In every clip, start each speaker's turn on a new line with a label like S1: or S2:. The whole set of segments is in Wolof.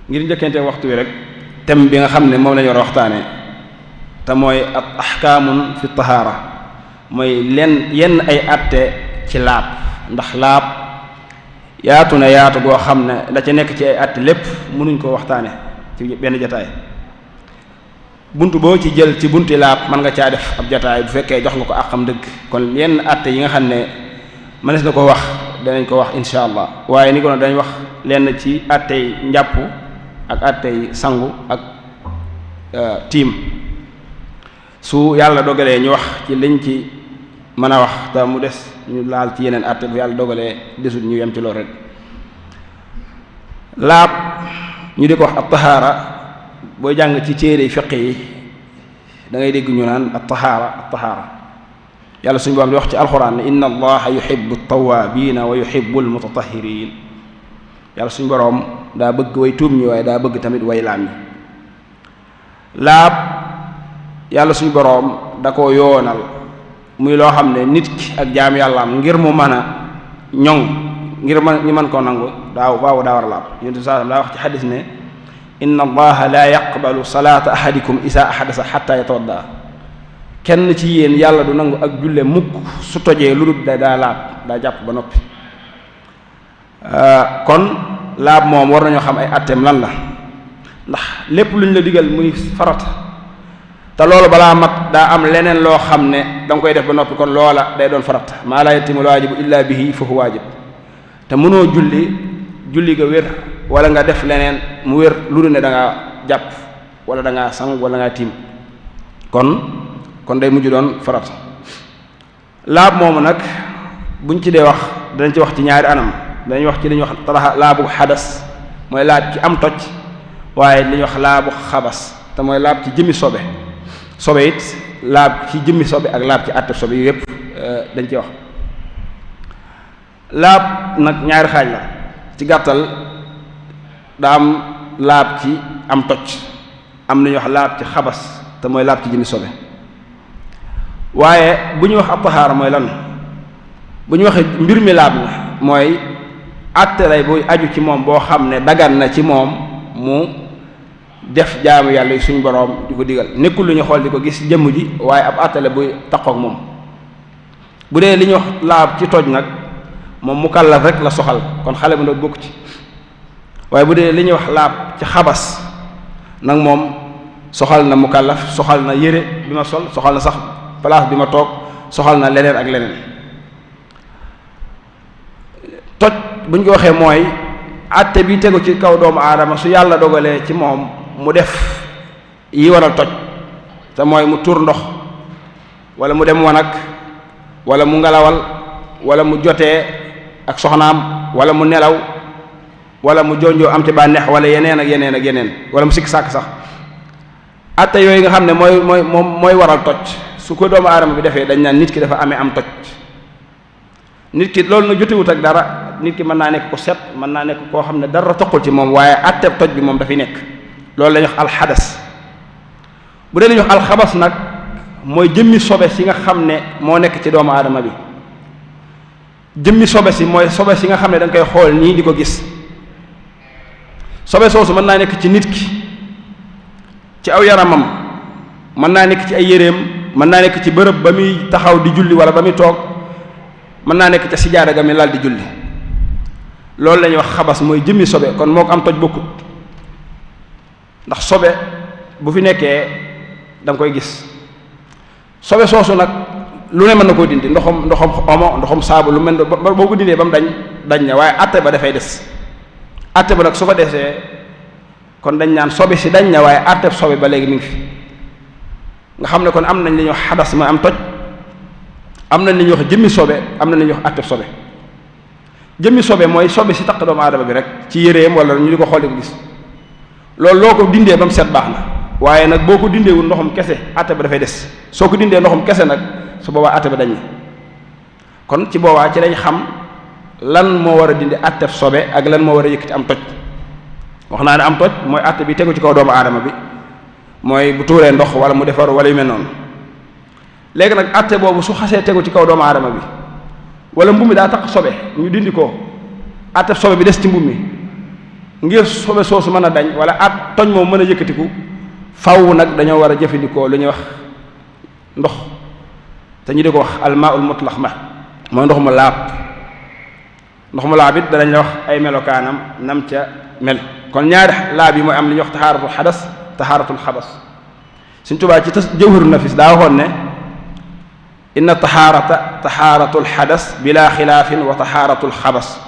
S1: ngir njëkkante waxtu wi rek thème bi nga xam ne moom la ñu war a waxtaanee te mooy at ahkaamun fi tahaara mooy yenn ay atte ci laab ndax laab yaatu na yaatu goo xam ne la ca nekk ci ay atte lépp mënuñ koo waxtaane ci benn jataay bunt boo ci jël ci bunti laab mën nga caa def ab jataay bu fekkee jox nga ko àqam dëgg kon yenn atte yi nga xam ne mënees na ko wax danañ ko wax insha allah waaye ni ko dañ wax lenn ci attey njàpp ak attey sangu ak tiim su yàlla dogalee ñu wax ci liñ ci mën a wax te mu des ñu laal ci yeneen atte bu yàlla dogalee desut ñu yem ci loolu rek laab ñu di ko wax at-tahaara booy jàng ci téere fiq yi da ngay dégg ñu naan at-tahaara yàlla suñu borom di wax ci alxuraan ne inna allaha yuhibbu at-tawwaabiina wa yuhibbu al-mutatahhiriin yàlla suñu borom daa bëgg way tuub ñi waaye daa bëgg tamit way laam ñi laab yàlla suñu borom da ko yoonal muy loo xam ne nit ki ak jaam yàllaam ngir mu mën a ñoŋ ngir ñu mën koo nangu daa war a laab yonent bi daa wax ci xadis ne inna allaha la yaqbalu salaata ahadikum isa ahadasa xatta yatawadda kenn ci yéen yàlla du nangu ak julle mukk su tojee lu dul daa laab daa jàpp ba noppi kon laab moom war nañoo xam ay atteem lan la ndax lépp lu ñu la digal muy farata te loolu balaa mat daa am leneen loo xam ne da nga koy def ba noppi kon loola day doon farata maa laa yatimul waajibu illa bihi fa huwa waajib te mënoo julli ga wér wala nga def leneen mu wér lu dul ne da ngaa jàpp wala da ngaa sang wala da ngaa tiim kon day mujj doon farata laab moomu nag buñ ci dee wax danañ ci wax ci ñaari anam danañ wax ci li ñuy wax laabu xadas mooy laab ci am toj waaye li ñuy wax laabu xabas te mooy laab ci jëmmi sobe it laab ci jëmmi sobe ak laab ci àtte sobe yu yépp dañ ci wax laab nag ñaari xaaj la ci gàttal daa am laab ci am toj am nañu wax laab ci xabas te mooy laab ci jëmmi sobe waaye bu ñu wax ab tahaara mooy lan bu ñu waxee mbir mi laab na mooy àtte lay buy aju ci moom boo xam ne dagan na ci moom mu def jaamu yàlla yi suñu boroom di ko digal nekkul lu ñu xool di ko gis jëmm ji waaye ab àtte la buy taqoog moom bu dee li ñu wax laab ci toj nag moom mukallaf rek la soxal kon xale bu ndaw bokk ci waaye bu dee li ñuy wax laab ci xabas nag moom soxal na mukallaf soxal na yére bi ma sol soxal na sax place bi ma toog soxal na leneen ak leneen toj bu ñu ko waxee mooy àtte bi tegu ci kaw doomu aadama su yàlla dogalee ci moom mu def yi waral toj te mooy mu tuur ndox wala mu dem wanag wala mu ngelawal wala mu jotee ak soxnaam wala mu nelaw wala mu jonjoo am ci bànneex wala yeneen ak yeneen ak yeneen wala mu sikk sàkk sax àtte yooyu nga xam ne mooy waral toj su ko doomu aadama bi defee dañ naan nit ki dafa amee am toj nit ki loolu na jotewut ak dara nit ki mën naa nekk ko set mën naa nekk koo xam ne dara toqul ci moom waaye àtte toj bi moom dafay nekk loolu la ñuy wax alxadas bu dee la ñuy wax alxabas nag mooy jëmmi sobe si nga xam ne moo nekk ci doomu aadama bi jëmmi sobe si mooy sobe si nga xam ne da nga koy xool nii di ko gis sobe soosu mën naa nekk ci nit ki ci aw yaramam mën naa nekk ci ay yéreem mën naa nekk ci bërëb ba muy taxaw di julli wala ba muy toog mën naa nekk ca sijaada ga mi lal di julli loolu la ñuy wax xabas mooy jëmmi sobe kon moo ko am toj bokkut ndax sobe bu fi nekkee da nga koy gis sobe soosu nag lu ne mën na koo dindi ndoxam omo ndoxam saabu lu mel boo ko dindee ba mu dañ na waaye atte ba dafay des atte ba nag su fa desee kon dañ naan sobe si dañ na waaye atte sobe ba léegi mi ngi fi nga xam ne kon am nañ li ñuy wax xadas mooy am toj am nañ li ñuy wax jëmmi sobe am nañ li ñuy wax atte sobe jëmmi sobe mooy sobe si taq doomu aadama bi rek ci yéreem wala ñu di ko xool di ko gis loolu loo ko dindee ba mu set baax na waaye nag boo ko dindeewul ndoxum kese atte ba dafay des soo ko dindee ndoxum kese nag su boobaa atte ba dañ kon ci boobaa ci lañ xam lan moo war a dindi atte sobe ak lan moo war a yëkkati am toj wax naa ne am toj mooy atte bi tegu ci kaw doomu aadama bi mooy bu tuuree ndox wala mu defar wala yu mel noonu léegi nag atte boobu su xasee tegu ci kaw doomu aadama bi wala mbubb mi daa tax sobe ñu dindi ko atte sobe bi des ci mbubb mi ngir sobe soosu mën a dañ wala at toñ moom mën a yëkkatiku faw nag dañoo war a jëfandikoo lu ñuy wax ndox te ñu di ko wax almaul mutlaq mooy ndox mu laab. ndox mu laab it danañ la wax ay melokaanam nam ca mel kon ñaari laab yi mooy am li ñuy wax taxaaratul xadas taxaaratul xabas Sëriñ Tuubaa ci jawharu nafis daa waxoon ne inna taxaaratul xadas bila xilaafin wa taxaaratul xabas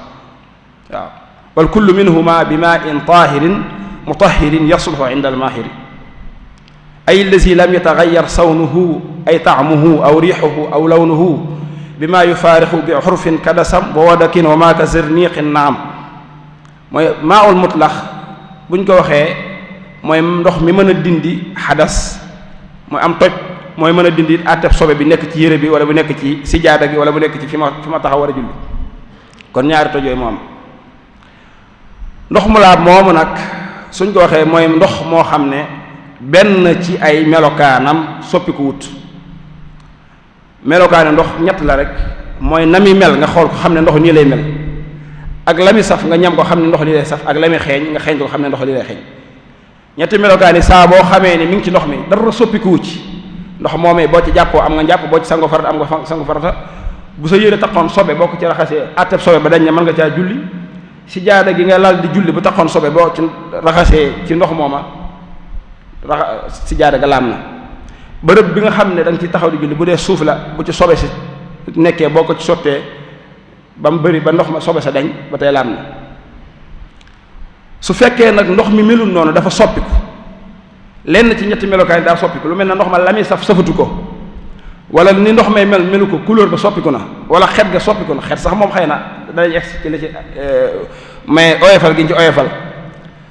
S1: waaw wal kullu minhuma bi maa in taahirin mutahirin yasluxu inda almaahiri ay allazi lam yataxayar sawnuhu ay taamuhu aw riixuhu aw lawnuhu bima yufaarixu bi xurfin kadasam wa wadakin wa maa ka zirniqin naam mooy maa ul mutlaq buñ ko waxee mooy ndox mi mën a dindi xadas mooy am toj mooy mën a dindi àtteb sobe bi nekk ci yére bi wala bu nekk ci sijaada gi wala bu nekk ci fi ma taxaw war a julli kon ñaari toj yooyu moo am ndox mu laab moomu nag suñ ko waxee mooy ndox moo xam ne benn ci ay melokaanam soppiku wut melokaane ndox ñett la rek mooy na mi mel nga xool ko xam ne ndox nii lay mel ak la mi saf nga ñam ko xam ne ndox lii lay saf ak la mi xeeñ nga xeeñ ko xam ne ndox lii lay xeeñ ñetti melokaani saa boo xamee ne mi ngi ci ndox mi dara soppikuwu ci ndox moomee boo ci jàppoo am nga njàpp boo ci sango farata am nga sango farata bu sa yére taxoon sobe boo ko ci raxasee àtteb sobe ba dañ ne mën nga caa julli si jaada gi nga lal di julli bu taxoon sobe boo ci raxasee ci ndox mooma si jaada ga laam na bërëb bi nga xam ne da nga ci taxaw di julli bu dee suuf la bu ci sobe si nekkee boo ko ci sottee ba mu bëri ba ndox ma sobe sa dañ ba tey laam na su fekkee nag ndox mi melul noonu dafa soppiku lenn ci ñetti melokaan yi daa soppiku lu mel ne ndox ma la muy safatu ko wala ni ndox may melu ko couleur ba soppiku na wala xet ga soppiku na xet sax moom xëy na danañ egsi ci la ci mais oyofal gi ñu ci oyofal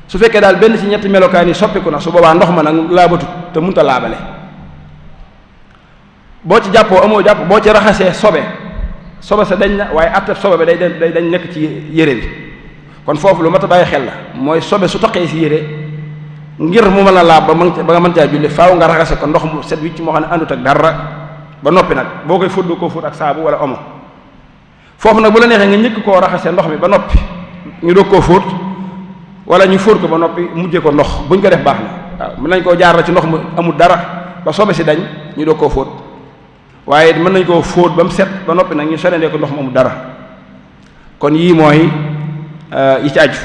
S1: su fekkee daal benn ci ñetti melokaan yi soppiku na su boobaa ndox ma nag laabatut te munta laabale boo ci jàppoo amoo jàpp boo ci raxasee sobe sa dañ na waaye attef sobe ba day dañ nekk ci yére bi kon foofu lu mat a bàyyi xel la mooy sobe su taqee si yére ngir mu mën a laab ba nga mën caa julli faaw nga raxase ko ndox mu set wicc moo xam ne àndut ak dara ba noppi nag boo koy fóot doo koo fóot ak saabu wala omo foofu nag bu la neexee nga ñëkk koo raxasee ndox mi ba noppi ñu doog koo fóot wala ñu fóot ko ba noppi mujjee ko ndox buñ ko def baax na waaw mën nañ koo jaar la ci ndox mu amul dara ba sobe si dañ ñu doog koo fóot waaye mën nañ koo fóot ba mu set ba noppi nag ñu sorendee ko ndox mu amul dara kon yii mooy yi ci aju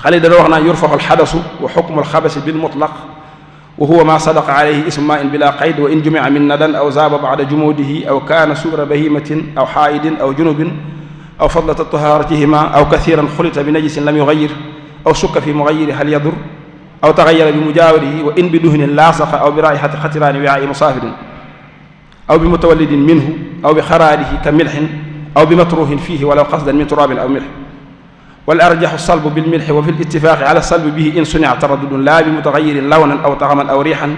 S1: xale dana wax naan yurfaxu alxadasu wa xukmu alxabasi bilmutlaq wa huwa ma sadaqa alayhi ismu ma in bila qayd wa in jumia min nadan aw zaaba bada jumudihi aw kaana suura bahimatin aw xaayidin aw junubin aw fadlata taharatihima aw kathiran xulita bi najisin lam yugayir aw sukka fi mugayiri hal yadur aw taxayara bi mujaawirihi wa in bi duhnin laasaqa aw bi raihati xatiraani wiaai musaafirin aw bi mutawallidin minhu aw bi xaraarihi ka milxin aw bi matruuhin fiihi walaw qasdan min turaabin aw milx wal arjaxu salbu bil milxi wa fi littifaaqi ala salbi bihi in sunia taraddudun laa bi mutaxayirin lawnan aw taxaman aw riixan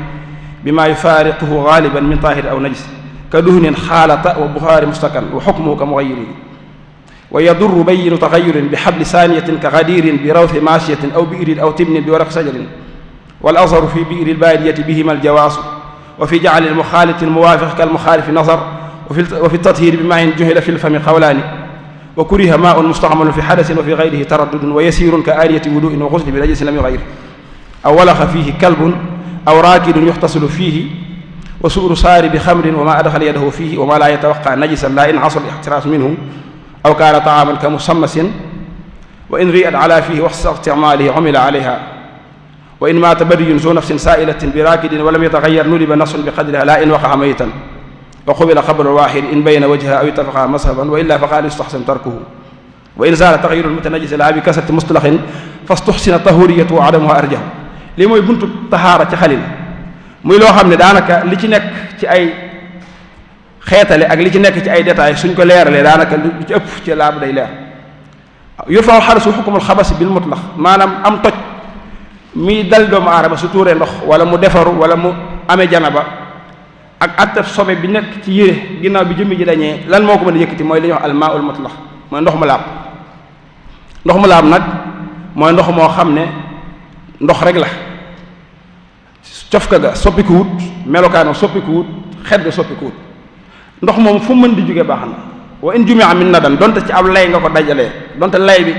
S1: bima yufaariquhu gaaliban min taahir aw najis ka duhnin xaalata wa buxaari mustakan wa xukmuhu ka mugayirihi wa yadurru bayinu taxayurin bi xabli saaniyatin ka gadiirin bi rawthi maasiyatin aw biirin aw tibnin bi waraq sajarin wal azharu fi biiri lbaadiyati bihima aljawaasu wa fi jacli almuxaaliti almuwaafiq kalmuxaalifi nazar wa fi tathiri bi maain juhila fi lfami qawlaani wa kuriha maaun mustacmalun fi xadasin wa fi gayrihi taraddudun wa yasirun ka aaniyati wuduin wa gusli bi najasin lam yugayir aw walaxa fiihi kalbun aw raakidun yuxtasilu fiihi wa suuru saari bi xamrin wa ma adxala yadahu fiihi wa ma laa yatawaqa najisan laa in xasal ixtiraas minhu aw kaana taaman ka musammasin wa in ri'at ala fiihi waxsa isticmaalihi umila alayha wa in maata bariyun zu nafsin saailatin bi raakidin wa lam yataxayar nudiba nafsun bi qadriha laa in waqaxa maytan wa qubila qabla alwaahid in bayna wajha aw ittafaqa mashaban wa illa faqaal yustaxsan tarkuhu wa in zaala taxayyuru almutanajjisi laa bi kasrati mustalaxin fastuxsina tahuriyatu wa adamuha arjahu lii mooy buntu taxaara ci xalil muy loo xam ne daanaka li ci nekk ci ay xeetale ak li ci nekk ci ay détails suñ ko leeralee daanaka lu ci ëpp ci laab day leer yurfa'u xadasu xukmul xabasi bil mutlaq maanaam am toj mi dal doomu aadama su tuuree ndox wala mu defaru wala mu amee janaba ak attef sobe bi nekk ci yére ginnaaw bi jëmmi ji dañee lan moo ko mën a yëkkati mooy li ñuy wax almaul mutlaq mooy ndox mu laab ndox mu laab nag mooy ndox moo xam ne ndox rek la cofka ga soppiku wut melokaano soppiku wut xet ga soppiku wut ndox moom fu mën di jóge baax na wa in jumia min nadan donte ci ab lay nga ko dajalee donte lay bi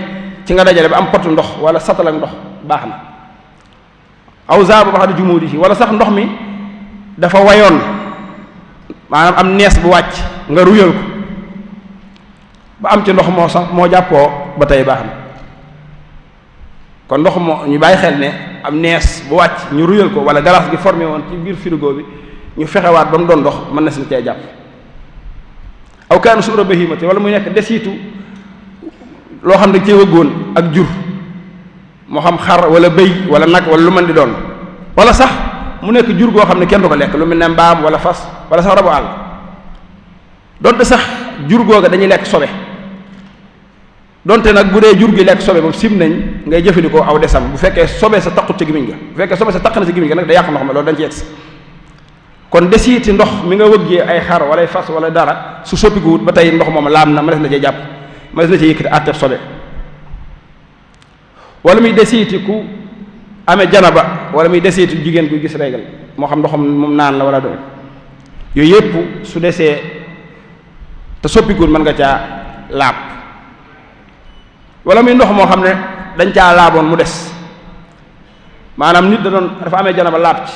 S1: ci nga dajale ba am potu ndox wala satal ak ndox baax na aw zaaba ba xam jumuudi ci wala sax ndox mi dafa wayoon maanaam am nees bu wàcc nga ruyal ko ba am ci ndox moo sax moo jàppoo ba tey baax na kon ndox moo ñu bàyyi xel ne am nees bu wàcc ñu ruyal ko wala glace gi formé woon ci biir frigo bi ñu fexewaat ba mu doon ndox mën na si cee jàpp aw kaanu suura bahimati wala muy nekk desitu loo xam ne dañ cee wëggoon ak jur moo xam xar wala bëy wala nag wala lu mën di doon wala sax mu nekk jur goo xam ne kenn du ko lekk lu mel ne mbaam wala fas wala sax rabu àll donte sax jur googa dañuy lekk sobe donte nag bu dee jur gi lekk sobe moom sim nañ ngay jëfandikoo aw desam bu fekkee sobe sa taqut ci gimiñ ga bu fekkee sobe sa taq na ci gimiñ ga nag da yàq ndox ma loolu dañ ci yegsi kon desiiti ndox mi nga wëggee ay xar wala ay fas wala dara su soppikuwut ba tey ndox moom laam na ma des na cee jàpp ma des na cee yëkkati àtteef sobe wala muy desiiti ku amee janaba wala muy desiiti jigéen guy gis régal moo xam ndoxam moom naan la wala doon yooyu yëpp su desee te soppikuwut mën nga caa laab wala muy ndox moo xam ne dañ caa laaboon mu des maanaam nit dafa amee janaba laab ci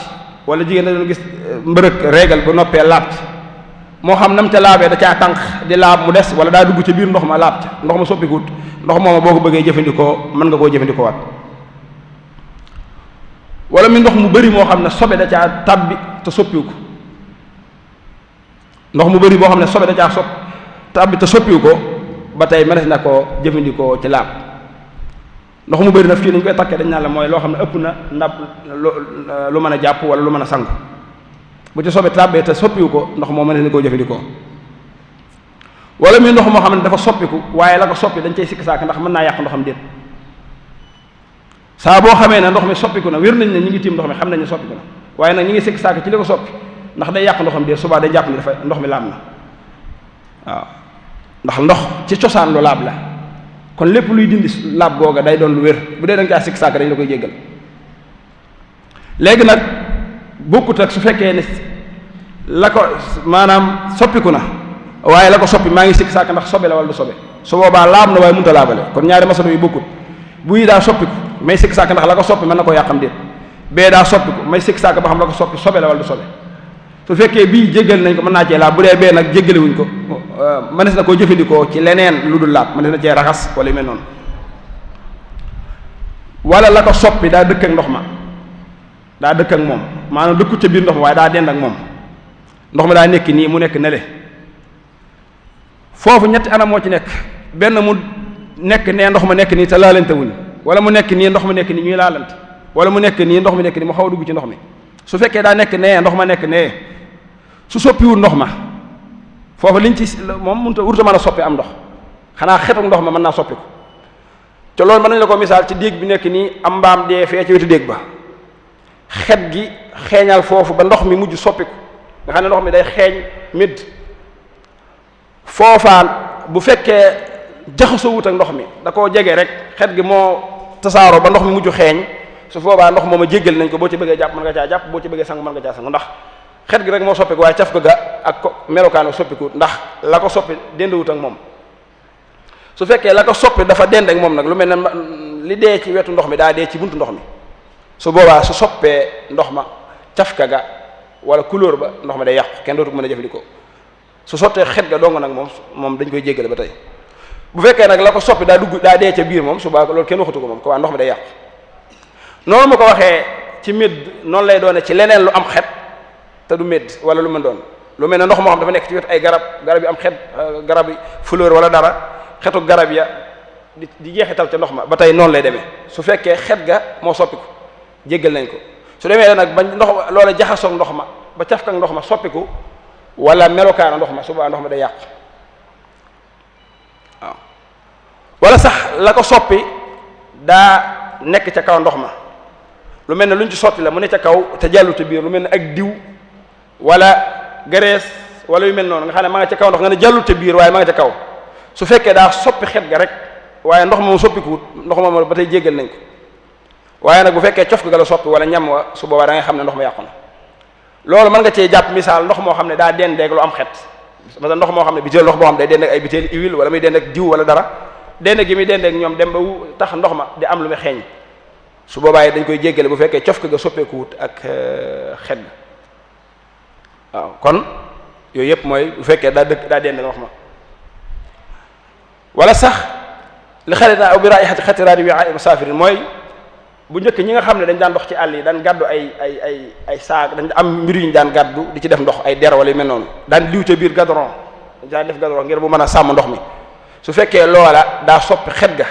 S1: wala jigéen da doon gis mbërëg régal ba noppee laab ci moo xam nam ca laabee da caa tànq di laab mu des wala daa dugg ca biir ndox ma laab ca ndox ma soppikuwut ndox mooma boo ko bëggee jëfandikoo mën nga koo jëfandikoo waat wala muy ndox mu bëri moo xam ne sobe da caa tabbi te soppiwu ko ndox mu bëri boo xam ne sobe da caa tabbi te soppiwu ko ba tey mënees na koo jëfandikoo ci laab ndox mu bëri nag fii nañ koy takkee dañ naan la mooy loo xam ne ëpp na ndab lu mën a jàpp wala lu mën a sangu bu ci sobe tàbbee te soppiwu ko ndox moo mënees na koo jëfandikoo wala muy ndox moo xam ne dafa soppiku waaye la ko soppi dañ cay sikk saak ndax mën naa yàq ndoxam déet saa boo xamee ne ndox mi soppiku na wér nañ ne ñi ngi tiim ndox mi xam nañ ne soppiku na waaye nag ñi ngi sikk saak ci li ko soppi ndax day yàq ndoxam déet subaa day jàpp ne dafa ndox mi laab na waaw ndax ndox ci cosaan lu laab la kon lépp luy dindi laab googa day doon lu wér bu dee da nga caa sikk saak dañ la koy jéggal léegi nag bokkut ak su fekkee ne la ko maanaam soppiku na waaye la ko soppi maa ngi sikk saak ndax sobe la wala du sobe su boobaa laab na waaye mënut a laabale kon ñaari masalo yu bokkut buy daa soppiku may sikk saak ndax la ko soppi mën na koo yàqam déet bee daa soppiku may sikk saak ba xam la ko soppi sobe la wala du sobe su fekkee bii jéggal nañ ko mën naa cee laab bu dee bee nag jéggalewuñ ko mënees na koo jëfandikoo ci leneen lu dul laab mënees na cee raxas wala yu mel noonu wala la ko soppi daa dëkk ak ndox ma daa dëkk ak moom maanaam dëkku ca biir ndox ma waaye daa dend ak moom ndox ma daa nekk nii mu nekk nele foofu ñetti anam moo ci nekk benn mu nekk nee ndox ma nekk nii te laalante wuñ wala mu nekk nii ndox ma nekk nii ñuy laalante wala mu nekk nii ndox mi nekk nii mu xaw a dugg ci ndox mi su fekkee daa nekk nee ndox ma nekk nee su soppiwul ndox ma foofu liñ ci moom mënut a wurta mën a soppi am ndox xanaa xetuk ndox ma mën naa soppi ko te loolu mën nañ la ko misaal ci déeg bi nekk nii am mbaam dee fee ci wetu déeg ba xet gi xeeñal foofu ba ndox mi mujj soppiku nga xam ne ndox mi day xeeñ médd foofaan bu fekkee jaxasoo wut ak ndox mi da koo jege rek xet gi moo tasaaroo ba ndox mi mujj xeeñ su boobaa ndox mooma jéggal nañ ko boo ci bëggee jàpp mën nga caa jàpp boo ci bëggee sangu mën nga caa sangu ndax xet gi rek moo soppiku waaye caf ko ga ak ko melokaano soppiku ndax la ko soppi dendwut ak moom su fekkee la ko soppi dafa dend ak moom nag lu mel ne li dee ci wetu ndox mi daa dee ci buntu ndox mi su boobaa su soppee ndox ma cafka ga wala couleur ba ndox ma day yàqu kenn dootu ko mën a jëfandikoo su sottee xet ga dong nag moom dañ koy jéggale ba tey bu fekkee nag la ko soppi daa dee ca biir moom su boobaa loolu kenn waxatu ko moom ko waa ndox mi day yàqu noonu ma ko waxee ci médd noonu lay doone ci leneen lu am xet te du médd wala lu mën doon lu mel ne ndox moo xam dafa nekk ci wet ay garab yi am xet garab yi fleur wala dara xetu garab ya di jeexital ca ndox ma ba tey noonu lay demee su fekkee xet ga moo soppiku jéggal nañ ko su demee nag ba ndox loola jaxasoog ndox ma ba cafka ndox ma soppiku wala melokaana ndox ma su boobaa ndox ma day yàq waaw wala sax la ko soppi daa nekk ca kaw ndox ma lu mel ne lu ñu ci sotti la mu ne ca kaw te jàllu te biir lu mel ne ak diw wala graisse wala yu mel noonu nga xam ne ma nga ca kaw ndox nga ne jàllu te biir waaye ma nga ca kaw su fekkee daa soppi xet ga rek waaye ndox moom soppikuwut ndox moom ba tey jéggal nañ ko waaye nag bu fekkee cof ga la soppi wala ñam wa su boobaa da nga xam ne ndox ma yàqu na loolu mën nga cee jàpp misaal ndox moo xam ne daa dendeeg lu am xet parce que ndox moo xam ne biteel ndox boo xam ne day dendeeg ay bitéeli huile wala muy dendeeg diw wala dara dende gi muy dendeeg ñoom dem ba tax ndox ma di am lu muy xeeñ su boobaa dañ koy jéggale bu fekkee cof ka ga soppeeku wut ak xet ga waaw kon yooyu yëpp mooy bu fekkee daa dend ndox ma wala sax li xarit aw bi raihati xatiraani wi ay musaafirin mooy bu njëkk ñi nga xam ne dañ daan dox ci àll yi daan gàddu ay saag dañ am mbir yu ñu daan gàddu di ci def ndox ay der wala yu mel noonu daan liw ca biir gadron dañ daan def gadron ngir bu mën a sàmm ndox mi su fekkee loola daa soppi xet ga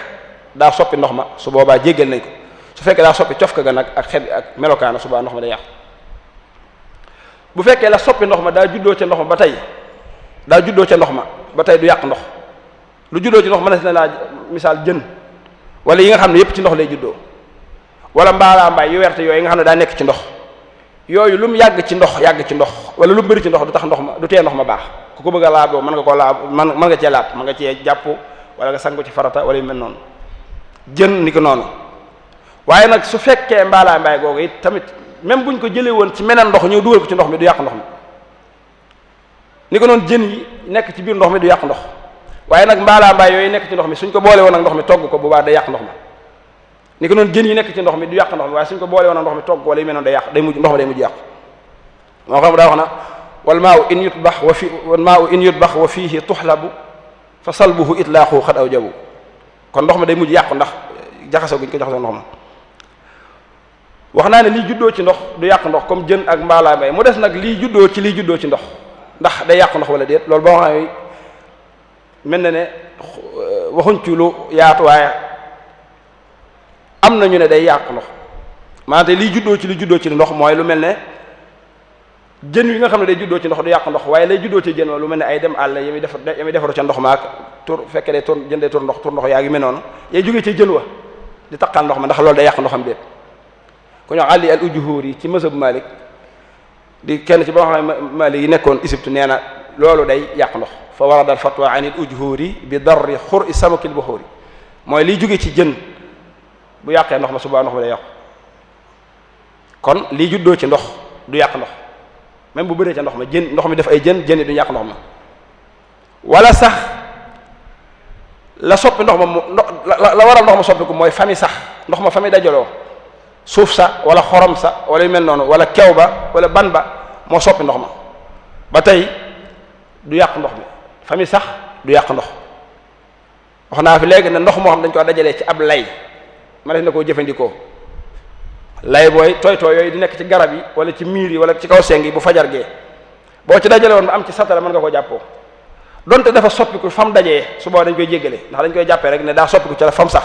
S1: daa soppi ndox ma su boobaa jéggal nañ ko su fekkee daa soppi cof ka ga nag ak xet ak melokaana su boobaa ndox ma day yàqu bu fekkee la soppi ndox ma daa juddoo ca ndox ma ba tey du yàq ndox lu juddoo ci ndox mën na laa misaal jën wala yi nga xam ne yépp ci ndox lay juddoo wala mbaalaa mbaay yu werte yooyu nga xam ne daa nekk ci ndox yooyu lu mu yàgg ci ndox wala lu mu bëri ci ndox du tax ndox ma du tee ndox ma baax ku ko bëgg a laaboo mën nga koo laab mën nga cee laab mën nga cee jàpp wala nga sangu ci farata wala yu mel noonu jën ni ko noonu waaye nag su fekkee mbaalaa mbaay googu it tamit même buñ ko jëlee woon ci meneen ndox ñëw dugal ko ci ndox mi du yàq ndox mi ni ko noonu jën yi nekk ci biir ndox mi du yàq ndox waaye nag mbaalaa mbaay yooyu nekk ci ndox mi suñ ko boole woon ak ndox mi togg ko bu baax day yàq ndox ma ni ko noonu jën yi nekk ci ndox mi du yàq ndox mi waaye suñ ko boole woon ak ndox mi togg ko wala yu mel noonu day yàq day mujj ndox ma day mujj yàq moo xam daa wax na wal maa u in yutbax wa fiihi tuxlabu fa salbuhu itlaaxu xad aw jabu kon ndox ma day mujj yàqu ndax jaxasoo guñ ko jaxasoo ndox ma wax naa ne lii juddoo ci ndox du yàq ndox comme jën ak mbaalaa mbay mu des nag lii juddoo ci ndox ndax day yàq ndox wala déet loolu boo xam ne mel na ne waxuñ ci lu yaatu waaye am na ñu ne day yàq ndox maanaam lii juddoo ci ndox mooy lu mel ne jën yi nga xam ne day juddoo ci ndox du yàq ndox waaye lay juddoo ci jën lu mel ne ay dem àll yi muy defaru ca ndox ma ak tur fekkee day jën day tur ndox yaa ngi mel noonu yay jógee ci jën wa di taqal ndox ma ndax loolu day yàq ndoxam déet ku ñu àlli al ujuhur yi ci mazhab Malik di kenn ci ba nga xam ne Malik yi nekkoon Égypte nee na loolu day yàq ndox fa warada al fatwa an il ujhuri bi darri xur i samakil buxuuri mooy liy jóge ci jën bu yàqee ndox ma subaa ndox ma day yàqu kon lii juddoo ci ndox du yàq ndox même bu bëree ca ndox ma ndox mi def ay jën yi du yàq ndox ma wala sax la soppi ndox ma la waral ndox ma soppiku mooy fami sax ndox ma fami dajaloo suuf sa wala xorom sa wala yu mel noonu wala kew ba wala ban ba moo soppi ndox ma ba tey du yàq ndox mi fami sax du yàq ndox wax naa fi léegi ne ndox moo xam dañ ko dajalee ci ab lay ma def na koo jëfandikoo lay booy tooy yooyu di nekk ci garab yi wala ci miir yi wala ci kaw seng yi bu fajar gee boo ci dajale woon ba am ci satala mën nga koo jàppoo donte dafa soppiku fam dajee su boo dañ koy jéggale ndax dañ koy jàppee rek ne daa soppiku ci la fam sax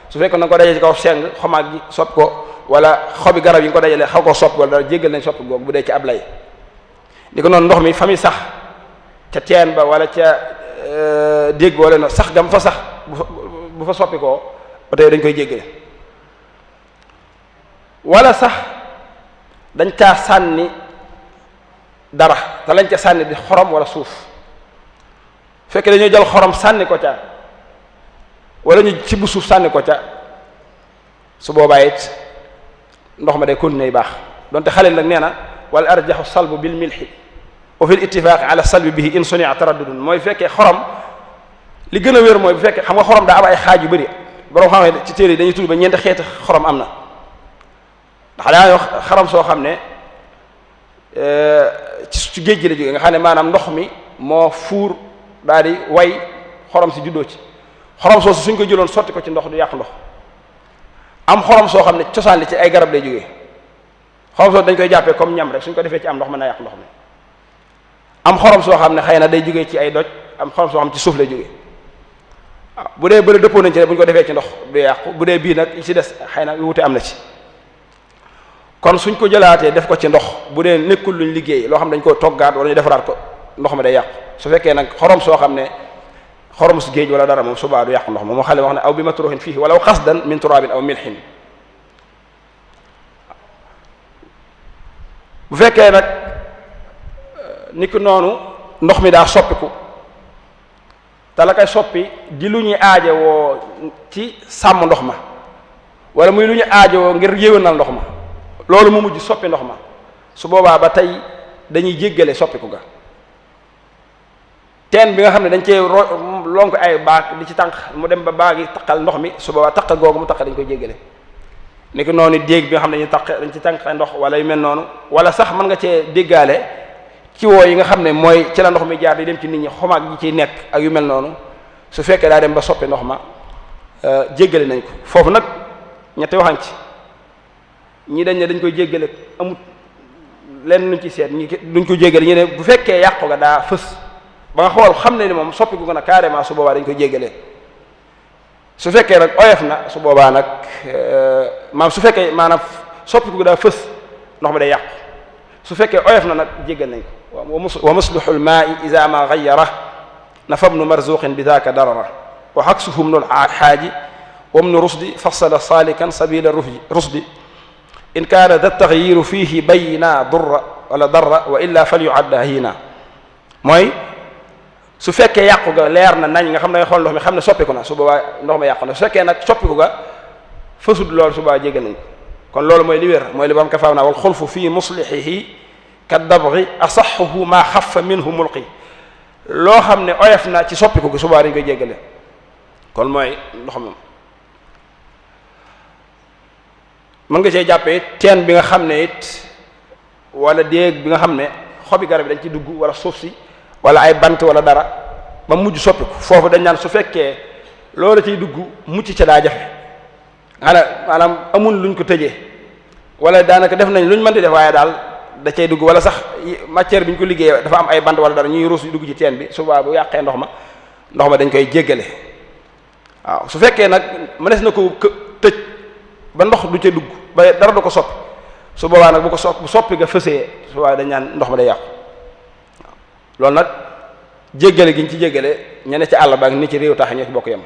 S1: su fekkoon na nga ko dajee ci kaw seng xomaag gi sopp ko wala xobi garab yi nga ko dajalee xaw koo soppi wala dara jéggal nañ soppi googu bu dee ci ab lay di ko noonu ndox mi fa muy sax ca teen ba wala ca dégg wala no sax gam fa sax bu fa soppi koo ba tey dañ koy jéggale wala sax dañ caa sànni dara te lañ ca sànni di xorom wala suuf fekkee dañuy jël xorom sànni ko ca wala ñu ci bu suuf sànni ko ca su boobaa it ndox ma day continuer baax donte xalil nag nee na wala arjaxu salbu bil milxi wa fi l ittifaqi ala salbi bihi in sunia taraddudun mooy fekkee xorom li gën a wér mooy bu fekkee xam nga xorom daa am ay xaaj yu bëri borom xam ne ci téere yi dañuy tudd ba ñeenti xeeti xorom am na ndax daa wax xorom soo xam ne ci géej gi la jógee nga xam ne maanaam ndox mi moo fuur daal di way xorom si juddoo ci xorom soosu suñ ko jëloon sotti ko ci ndox du yàq ndox am xorom soo xam ne cosaan li ci ay garab lay jógee xorom soo dañ koy jàppee comme ñam rek suñ ko defee ci am ndox mën na yàq ndox mi am xorom soo xam ne xëy na day jógee ci ay doj am xorom soo xam ci suuf lay jógee waaw bu dee bële dëppoo nañ ci rek bu ñu ko defee ci ndox du yàqu bu dee bii nag yi ci des xëy na wute am na ci kon suñ ko jëlaatee def ko ci ndox bu dee nekkul luñ liggéey loo xam dañ ko toggaat wala ñu defaraat ko ndox mi day yàqu su fekkee nag xorom soo xam ne xorom su géej wala dara moom subaa du yàqu ndox moom moo xale wax ne aw bi matruhin fiihi walaw xasdan min turabin aw milhin bu fekkee nag ni ki noonu ndox mi daa soppiku te la koy soppi di lu ñuy aajowoo ci sàmm ndox ma wala muy lu ñu aajowoo ngir yéwénal ndox ma loolu mu mujj soppi ndox ma su boobaa ba tey dañuy jéggale soppiku ga teen bi nga xam ne dañ cee lonk ay baag di ci tànq mu dem ba baag yi taqal ndox mi su boobaa taq googu mu taq dañ koy jéggale ni ko noonu déeg bi nga xam ne dañ ci tànq ndox wala yu mel noonu wala sax mën nga cee déggaale ci woo yi nga xam ne mooy ci la ndox mi jaar di dem ci nit ñi xomaag yi ciy nekk ak yu mel noonu su fekkee daa dem ba soppi ndox ma jéggale nañ ko foofu nag ñetti waxañ ci ñi dañ ne dañ koy jéggale amut lenn luñ ci seet ñi duñ ko jéggale ñu ne bu fekkee yàqu ga daa fës ba nga xool xam ne ni moom soppi gu gën a carrément su boobaa dañ koy jéggalee su fekkee nag oyof na su boobaa nag maanaam su fekkee maanaam soppi gu daa fës ndox mi day yàqu su fekkee oyof na nag jéggal nañ ko wa muslihu lmaai ida ma gayara nafa bnu marzuqin bi daaka darara wa xaksuhu bnu lxaaji wa bnu rusdi fasala salikan sabila rusdi in kaana da taxyiru fihi bayina durra wala darra wa illa fal yuadda hiina mooy su fekkee yàqu ga leer na nañ nga xam ne nga xool ndox mi xam ne soppiku na su boobaa ndox mi yàqu na su fekkee nag soppiku ga fësut loolu su boobaa jéggal nañ ko kon loolu mooy li wér mooy li ba am ka faaw naa wal xulfu fii muslihihi ka dabri asaxuhu maa xafa minhu mulqi loo xam ne oyof na ci soppiku gi su boobaa dañ koy jéggale kon mooy ndox moom mën nga cee jàppee teen bi nga xam ne it wala déeg bi nga xam ne xobi garab yi dañ ci dugg wala suuf si wala ay bant wala dara ba mujj soppiku foofu dañ naan su fekkee loolu ciy dugg mucc ca daa jafe maanaam amul luñ ko tëjee wala daanaka def nañ luñ mën di def waaye daal da cay dugg wala sax matière bi ñu ko liggéeyee dafa am ay bant wala dara ñuy ruus yu dugg ci teen bi suba bu yàqee ndox ma dañ koy jéggale waaw su fekkee nag mënees na ko tëj ba ndox du ca dugg ba dara du ko soppi su boobaa nag bu soppi nga fësee su boobaa dañ naan ndox ma day yàqu loolu nag jéggale gi ñu ci jéggale ñene ci àll ba ak ni ci réew tax ñoo ci bokk yem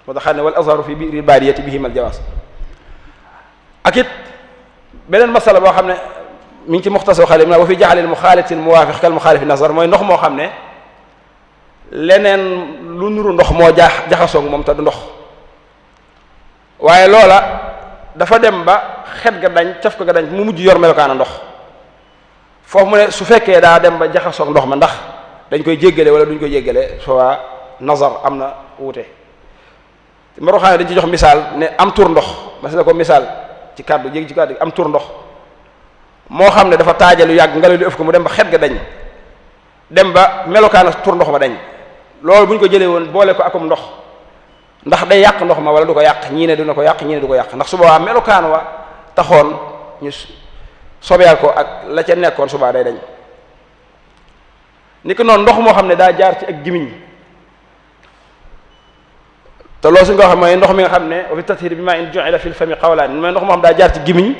S1: moo tax xam ne wal azharu fi biir baadiyati bihim al jawaaz ak it beneen masala boo xam ne mi ngi ci muxtasar xale wa fi jaxalil muxaalitin muwaafiq kal muxaalifi nazar mooy ndox moo xam ne leneen lu nuru ndox moo jaxasoog moom te du ndox waaye loola dafa dem ba xet ga dañ caf ko ga dañ mu mujj yor melokaana ndox foofu mu ne su fekkee daa dem ba jaxasoog ndox ma ndax dañ koy jéggale wala duñ koy jéggale soit nazar am na wuute maroxaane dañ ci jox misaal ne am tur ndox mas na ko misaal ci kàddu jéggi ci kàddu am tur ndox moo xam ne dafa taajalu yàgg ngelaw li ëf ko mu dem ba xet ga dañ dem ba melokaana tur ndox ma dañ loolu bu ñu ko jëlee woon boole ko akum ndox ndax day yàq ndox ma wala du ko yàq ñii ne dina ko yàq ñii ne du ko yàq ndax su boobaa melokaan wa taxoon ñu sobeel ko ak la ca nekkoon subaa day dañ ni ko noonu ndox moo xam ne daa jaar ci ak gimiñ te loolu suñ ko xam mooy ndox mi nga xam ne wa fi tathir bi ma in ju'ila fil fami qawlaan mooy ndox moo xam daa jaar ci gimiñ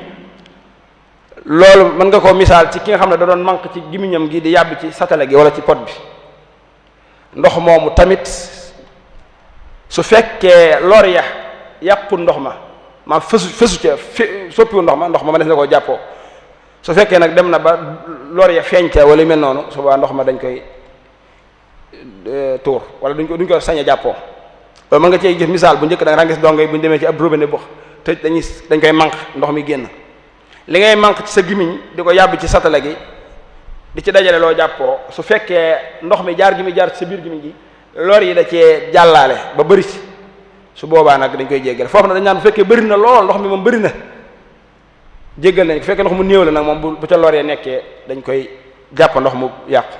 S1: loolu mën nga koo misaal ci ki nga xam ne da doon manque ci gimiñam gi di yàbbi ci satale gi wala ci pot bi ndox moomu tamit su fekkee lor ya yàqu ndox ma fësu ca soppiwu ndox ma ma des na koo jàppoo su fekkee nag dem na ba lor ya feeñ ca wala yu mel noonu su boobaa ndox ma dañ koy tuur wala duñ ko sañ a jàppoo loolu mën nga cee jëf misaal bu njëkk da nga gis dongo yi bu ñu demee ci ab robinet box te dañ koy manque ndox mi génn li ngay manque ci sa gimiñ di ko yàbbi ci satale gi di ci dajale loo jàppoo su fekkee ndox mi jaar gi mi jaar ci sa biir gimiñ gi lor yi da cee jàllaale ba bëri ci su boobaa nag dañ koy jéggal foofu nag dañ naan bu fekkee bëri na lool ndox mi moom bëri na jéggal nañ bu fekkee ndox mu néew la nag moom bu ca lor ya nekkee dañ koy jàpp ndox mu yàqu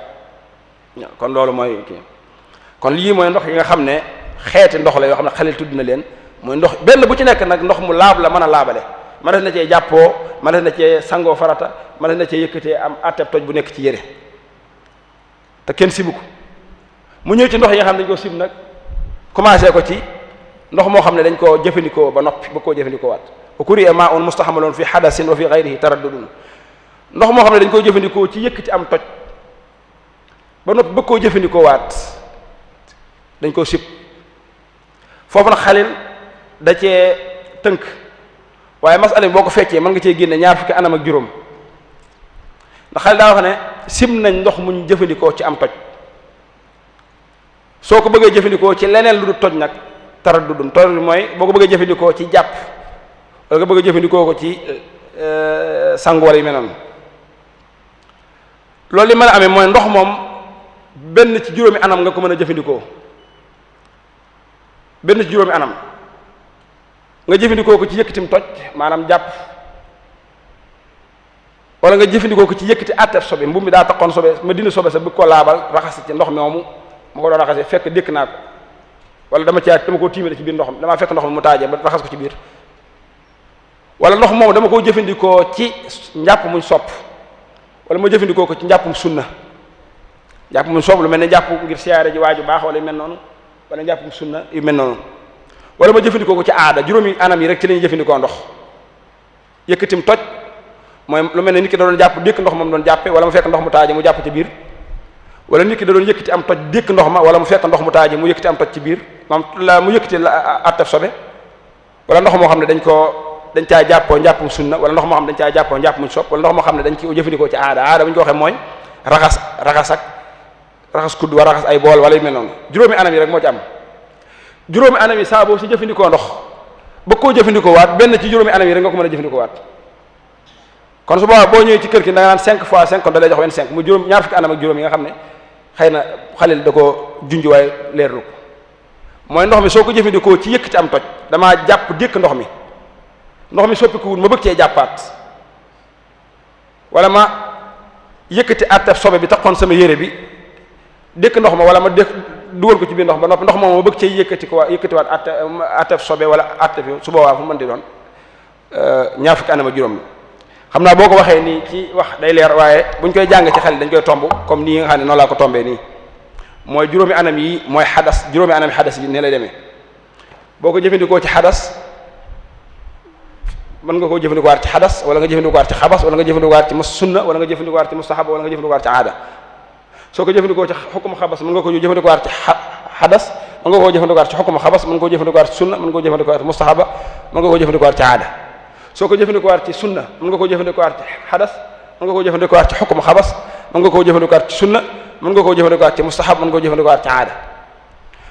S1: kon loolu mooy kii kon lii mooy ndox yi nga xam ne xeeti ndox la yoo xam ne xalil tudd na leen mooy ndox benn bu ci nekk nag ndox mu laab la mën a laabale ma des na cee jàppoo ma des na cee sangoo farata ma des na cee yëkkatee am atteb toj bu nekk ci yére te kenn sibu ko mu ñëw ci ndox yi nga xam ne dañ koo sib nag commencé ko ci ndox moo xam ne dañ koo jëfandikoo ba noppi ba koo jëfandikoo waat wa kuri'a ma'un mustaxmalun fi hadasin wa fi ghayrihi taraddudun ndox moo xam ne dañ koo jëfandikoo ci yëkkati am toj ba noppi ba koo jëfandikoo waat dañ koo sib foofu nag xalil da cee tënk waaye masala bi boo ko feccee mën nga cee génne ñaar fukki anam ak juróom ndax xalil daa wax ne sib nañ ndox muñ jëfandikoo ci am toj soo ko bëggee jëfandikoo ci leneen lu du toj nag taraddudun toj mooy boo ko bëggee jëfandikoo ci jàpp wala nga bëgg a jëfandikoo ko ci sangu wala yu mel noonu loolu li mën a amee mooy ndox moom benn ci juróomi anam nga ko mën a jëfandikoo benn ci juróomi anam nga jëfandikoo ko ci yëkkatim toj maanaam jàpp wala nga jëfandikoo ko ci yëkkati àtteef sobe mbubb mi daa taxoon sobe ma dindi sobe sa bëgg ko laabal raxas ci ndox moomu ma ko doon raxasee fekk dékk naa ko wala dama koo tiimale ci biir ndox mi damaa fekk ndox mi mu taajee ba raxas ko ci biir wala ndox moomu dama koo jëfandikoo ci njàpp muñ sopp wala ma jëfandikoo ko ci njàppum sunna njàpp muñ sopp lu mel ne jàpp ngir siyaare ji waaju baax wala yu mel noonu wala njàppum sunna yu mel noonu wala ma jëfandikoo ko ci aada juróomi anam yi rek ci la ñuy jëfandikoo ndox yëkkatim toj mooy lu mel ne nit ki da doon jàpp dékk ndox moom doon jàppe wala mu fekk ndox mu taaje mu jàpp ci biir wala nit ki da doon yëkkati am toj dékk ndox ma wala mu fekk ndox mu taaje mu yëkkati am toj ci biir maam la mu yëkkati attaf sobe wala ndox moo xam ne dañ caa jàppoo njàppum sunna wala ndox moo xam ne dañ caa jàppoo njàpp muñ sopp wala ndox moo xam ne dañ ci jëfandikoo ci aada bu ñu ko waxee mooy raxas kudd wala raxas ay bool wala yu mel noonu juróomi anam yi rek moo ci am juróomi anam yi saa boo si jëfandikoo ndox ba koo jëfandikoo waat benn ci juróomi anam yi rek nga ko mën a jëfandikoo waat kon su boobaa boo ñëwee ci kër gi da nga naan 5 fois 5 kon da lay jox 25 mu juróom ñaar fukki anam ak juróom yi nga xam ne xëy na xalil da ko junj waaye leerlu ko mooy ndox mi soo ko jëfandikoo ci yëkkati am toj damaa jàpp dékk ndox mi soppiku wul ma bëgg cee jàppaat wala ma yëkkati attef sobe bi taxoon sama yére bi dékk ndox ma wala ma dékk dugal ko ci biir ndox ba noppi ndox moom ma bëgg cee yëkkatiwaat attef sobe wala attef su boobaa fu mën di doon ñaar fukki anam ak juróom la xam naa boo ko waxee nii ci wax day leer waaye buñ koy jàng ci xel dañ koy tomb comme nii nga xam ne noonu laa ko tombee nii mooy juróomi anam yi mooy xadas juróomi anam yi xadas yi ne lay demee boo ko jëfandikoo ci xadas mën nga koo jëfandikoo waat ci xadas wala nga jëfandikoo waat ci xabas wala nga jëfandikoo waat ci sunna wala nga jëfandikoo waat ci mustahab wala nga jëfandikoo waat ci aada soo ko jëfandikoo ci xukum xabas mën nga ko jëfandikoo waat ci xadas mën nga koo jëfandikoo waat ci xukum xabas mën nga koo jëfandikoo waat ci sunna mën nga koo jëfandikoo waat ci mustahaba mën nga koo jëfandikoo waat ci aada soo ko jëfandikoo waat ci sunna mën nga koo jëfandikoo waat ci xadas mën nga koo jëfandikoo waat ci xukum xabas mën nga koo jëfandikoo waat ci sunna mën nga koo jëfandikoo waat ci mustahab mën nga koo jëfandikoo waat ci aada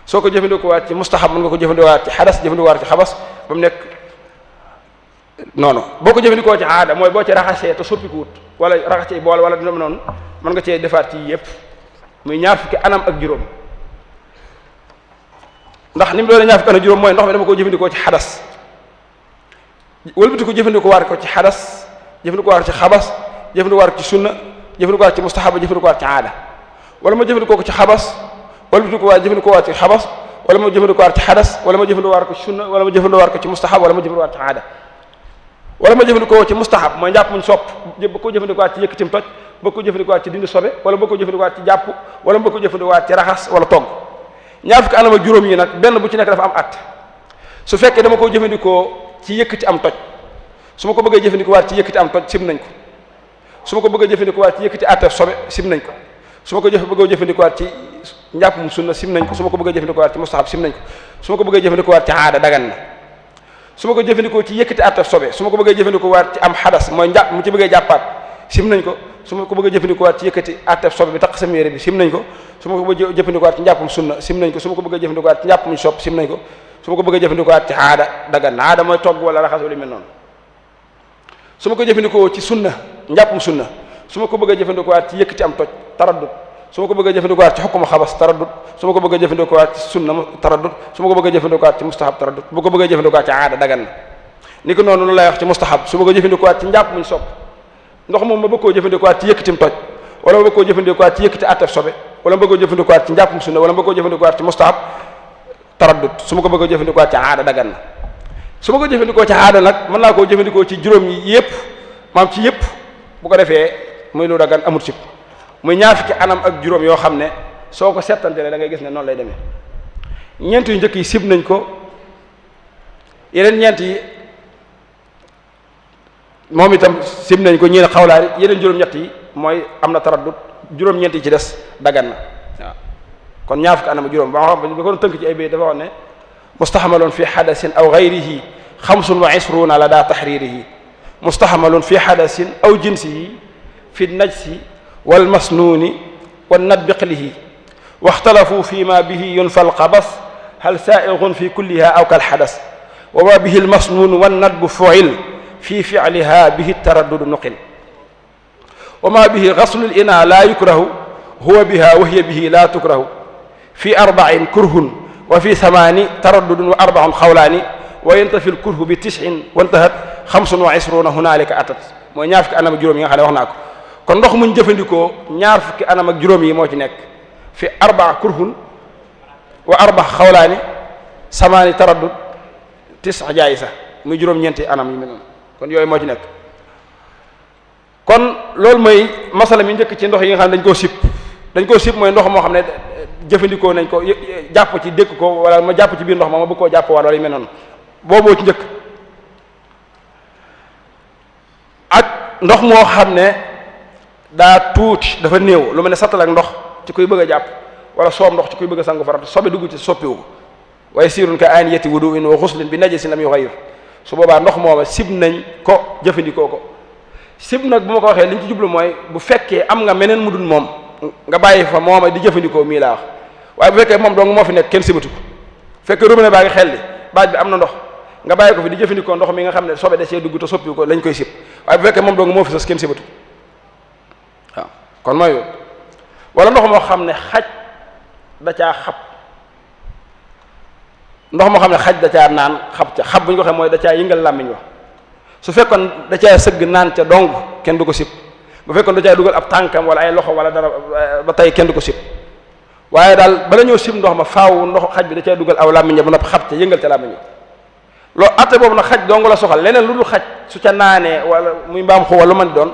S1: soo ko jëfandikoo waat ci mustahab mën nga ko jëfandikoo waat ci xadas jëfandikoo waat ci xabas ba mu nekk noonu boo ko jëfandikoo ci aada mooy boo ci raxasee te soppikuwut wala raxas ci bool wala dina noonu mën nga cee defaat ci yépp muy ñaar fukki anam ak juróom ndax ni mu doon ñaar fukki anam ak juróom mooy ndox mi dama ko jëfandikoo ci xadas wëlbati ko jëfandikoo waat ko ci xadas jëfandikoo waat ci xabas jëfandikoo waat ci sunna jëfandikoo waat ci mustahaba jëfandikoo waat ci aada wala ma jëfandikoo ko ci xabas wëlbati ko waat jëfandikoo waat ci xabas wala ma jëfandikoo waat ci xadas wala ma jëfandikoo waat ko ci sunna wala ma jëfandikoo waat ko ci mustahab wala ma jëfandikoo waat ci aada wala ma jëfandikoo ci mustahab mooy njàpp muñ sopp ba ko jëfandikoo waat ci yëkkatim toj ba ko jëfandikoo waat ci dindi sobe wala ba ko jëfandikoo waat ci jàpp wala ba ko jëfandikoo waat ci raxas wala togg ñaar fukki anam ak juróom yi nag benn bu ci nekk dafa am at su fekkee dama ko jëfandikoo ci yëkkati am toj su ma ko bëggee jëfandikoo waat ci yëkkati am toj sim nañ ko su ma ko bëggee jëfandikoo waat ci yëkkati attef sobe sim nañ ko su ma ko bëggee jëfandikoo waat ci njàpp mu sunna sim nañ ko su ma ko bëggee jëfandikoo waat ci mustahab sim nañ ko su ma ko bëggee jëfandikoo waat ci aada dagan na su ma ko jëfandikoo ci yëkkati attef sobe su ma ko bëggee jëfandikoo waat ci am xadas mooy njàpp mu ci bëggee jàppaat sim nañ ko su ma ko bëggee jëfandikoo waat ci yëkkati attef sobe bi tax sama yére bi sim nañ ko su ma ko bëggee jëfandikoo waat ci njàppum sunna sim nañ ko su ma ko bëggee jëfandikoo waat ci njàpp muñ sopp sim nañ ko su ma ko bëggee jëfandikoo waat ci aada dagan na aada mooy togg wala raxas wala mel noonu su ma ko jëfandikoo ci sunna njàppum sunna su ma ko bëggee jëfandikoo waat ci yëkkati am toj taraddut su ma ko bëggee jëfandikoo waat ci xukkuma xabas taraddut su ma ko bëggee jëfandikoo waat ci sunna taraddut su ma ko bëggee jëfandikoo waat ci mustahab taraddut bu ko bëggee jëfandikoo waat ci aada dagan na ni ko noonu lu lay wax ci mustahab su ma ko jëfandikoo waat ci njàpp muñ sopp ndox moom ma bëgg koo jëfandikoo waat ci yëkkatim toj wala ma bëgg koo jëfandikoo waat ci yëkkati attef sobe wala ma bëgg koo jëfandikoo waat ci njàppum sunna wala ma bëgg koo jëfandikoo waat ci mustahab taraddut su ma ko bëggee jëfandikoo waat ci aada dagan na su ma ko jëfandikoo ci aada nag mën naa koo jëfandikoo ci juróom yi yépp maam ci yépp bu ko defee muy lu dagan amul sib muy ñaar fukki anam ak juróom yoo xam ne soo ko settantele da ngay gis ne noonu lay demee ñeent yu njëkk yi sib nañ ko yeneen ñeent yi moom itam sib nañ ko ñeen xawlaari yeneen juróom-ñett yi mooy am na taraddut juróom-ñeent yi ci des dagan na waaw kon ñaar fukki anam ak juróom ba xam ba ko tënk ci ay bay dafa wax ne mustaxmalun fi xadasin aw gayrihi xamsun wa isruuna la daa taxriirihi mustaxmalun fi xadasin aw jinsihi fi najsi walmasnuuni wannadbiqlihi waxtalafu fi ma bihi yunfa alqabas hal saaigun fi kulliha aw kalxadas wa ma bihi almasnuun wannadbu fuil fi ficliha bihi taraddudu nuqil wa ma bihi gaslu lina la yukrahu huwa biha wa hiya bihi la tukrahu fi arba'in kurhun wa fi thamaani taraddudun wa arba'un xawlaani wa yantafi lkurhu bi 9 wantahat 25 hunaalika atat mooy ñaar fukki anam ak juróom yi nga xam ne wax naa ko kon ndox muñ jëfandikoo ñaar fukki anam ak juróom yi moo ci nekk fi arba kurhun wa arba xawlaani samaani taraddud 9 jaayisa muy juróom-ñeenti anam yi mel noonu kon yooyu moo ci nekk kon loolu mooy masala mi njëkk ci ndox yi nga xam ne dañ koo sib mooy ndox moo xam ne jëfandikoo nañ ko jàpp ci dékk ko wala ma jàpp ci biir ndox ma bëgg koo jàpp wala yu mel noonu booboo ci njëkk ak ndox moo xam ne daa tuuti dafa néew lu mel ne sattal ak ndox ci kuy bëgg a jàpp wala soob ndox ci kuy bëgg a sangu farata sobe dugg ci soppiwu ko waaye siirun ka aaniyati wudu'in wa ghuslin bi najasin lam yughayyir su boobaa ndox mooma sib nañ ko jëfandikoo ko sib nag bu ma ko waxee li ñu ci jublu mooy bu fekkee am nga meneen mu dul moom nga bàyyi fa mooma di jëfandikoo mii laa wax waaye bu fekkee moom dong moo fi nekk kenn sibatu ko fekkee robinet baa ngi xel li baaj bi am na ndox nga bàyyi ko fi di jëfandikoo ndox mi nga xam ne sobe da cee dugg te soppi ko lañ koy sib waaye bu fekkee moom dong moo fi sas kenn sibatu waaw kon mooy wala ndox moo xam ne xaj da caa xab ndox moo xam ne xaj da caa naan xab ca xab bu ñu ko waxee mooy da caa yëngal làmmiñ wa su fekkoon da caa sëgg naan ca dong kenn du ko sib bu fekkoon da caa dugal ab tànkam wala ay loxo wala dara ba tey kenn du ko sib waaye daal bala ñëw sib ndox ma faaw ndox xaj bi da caa dugal aw làmmiñ ba noppi xab ca yëngal ca làmmiñ loolu atte boobu nag xaj dong la soxal leneen lu dul xaj su ca naanee wala muy mbaam xu wala lu mën di doon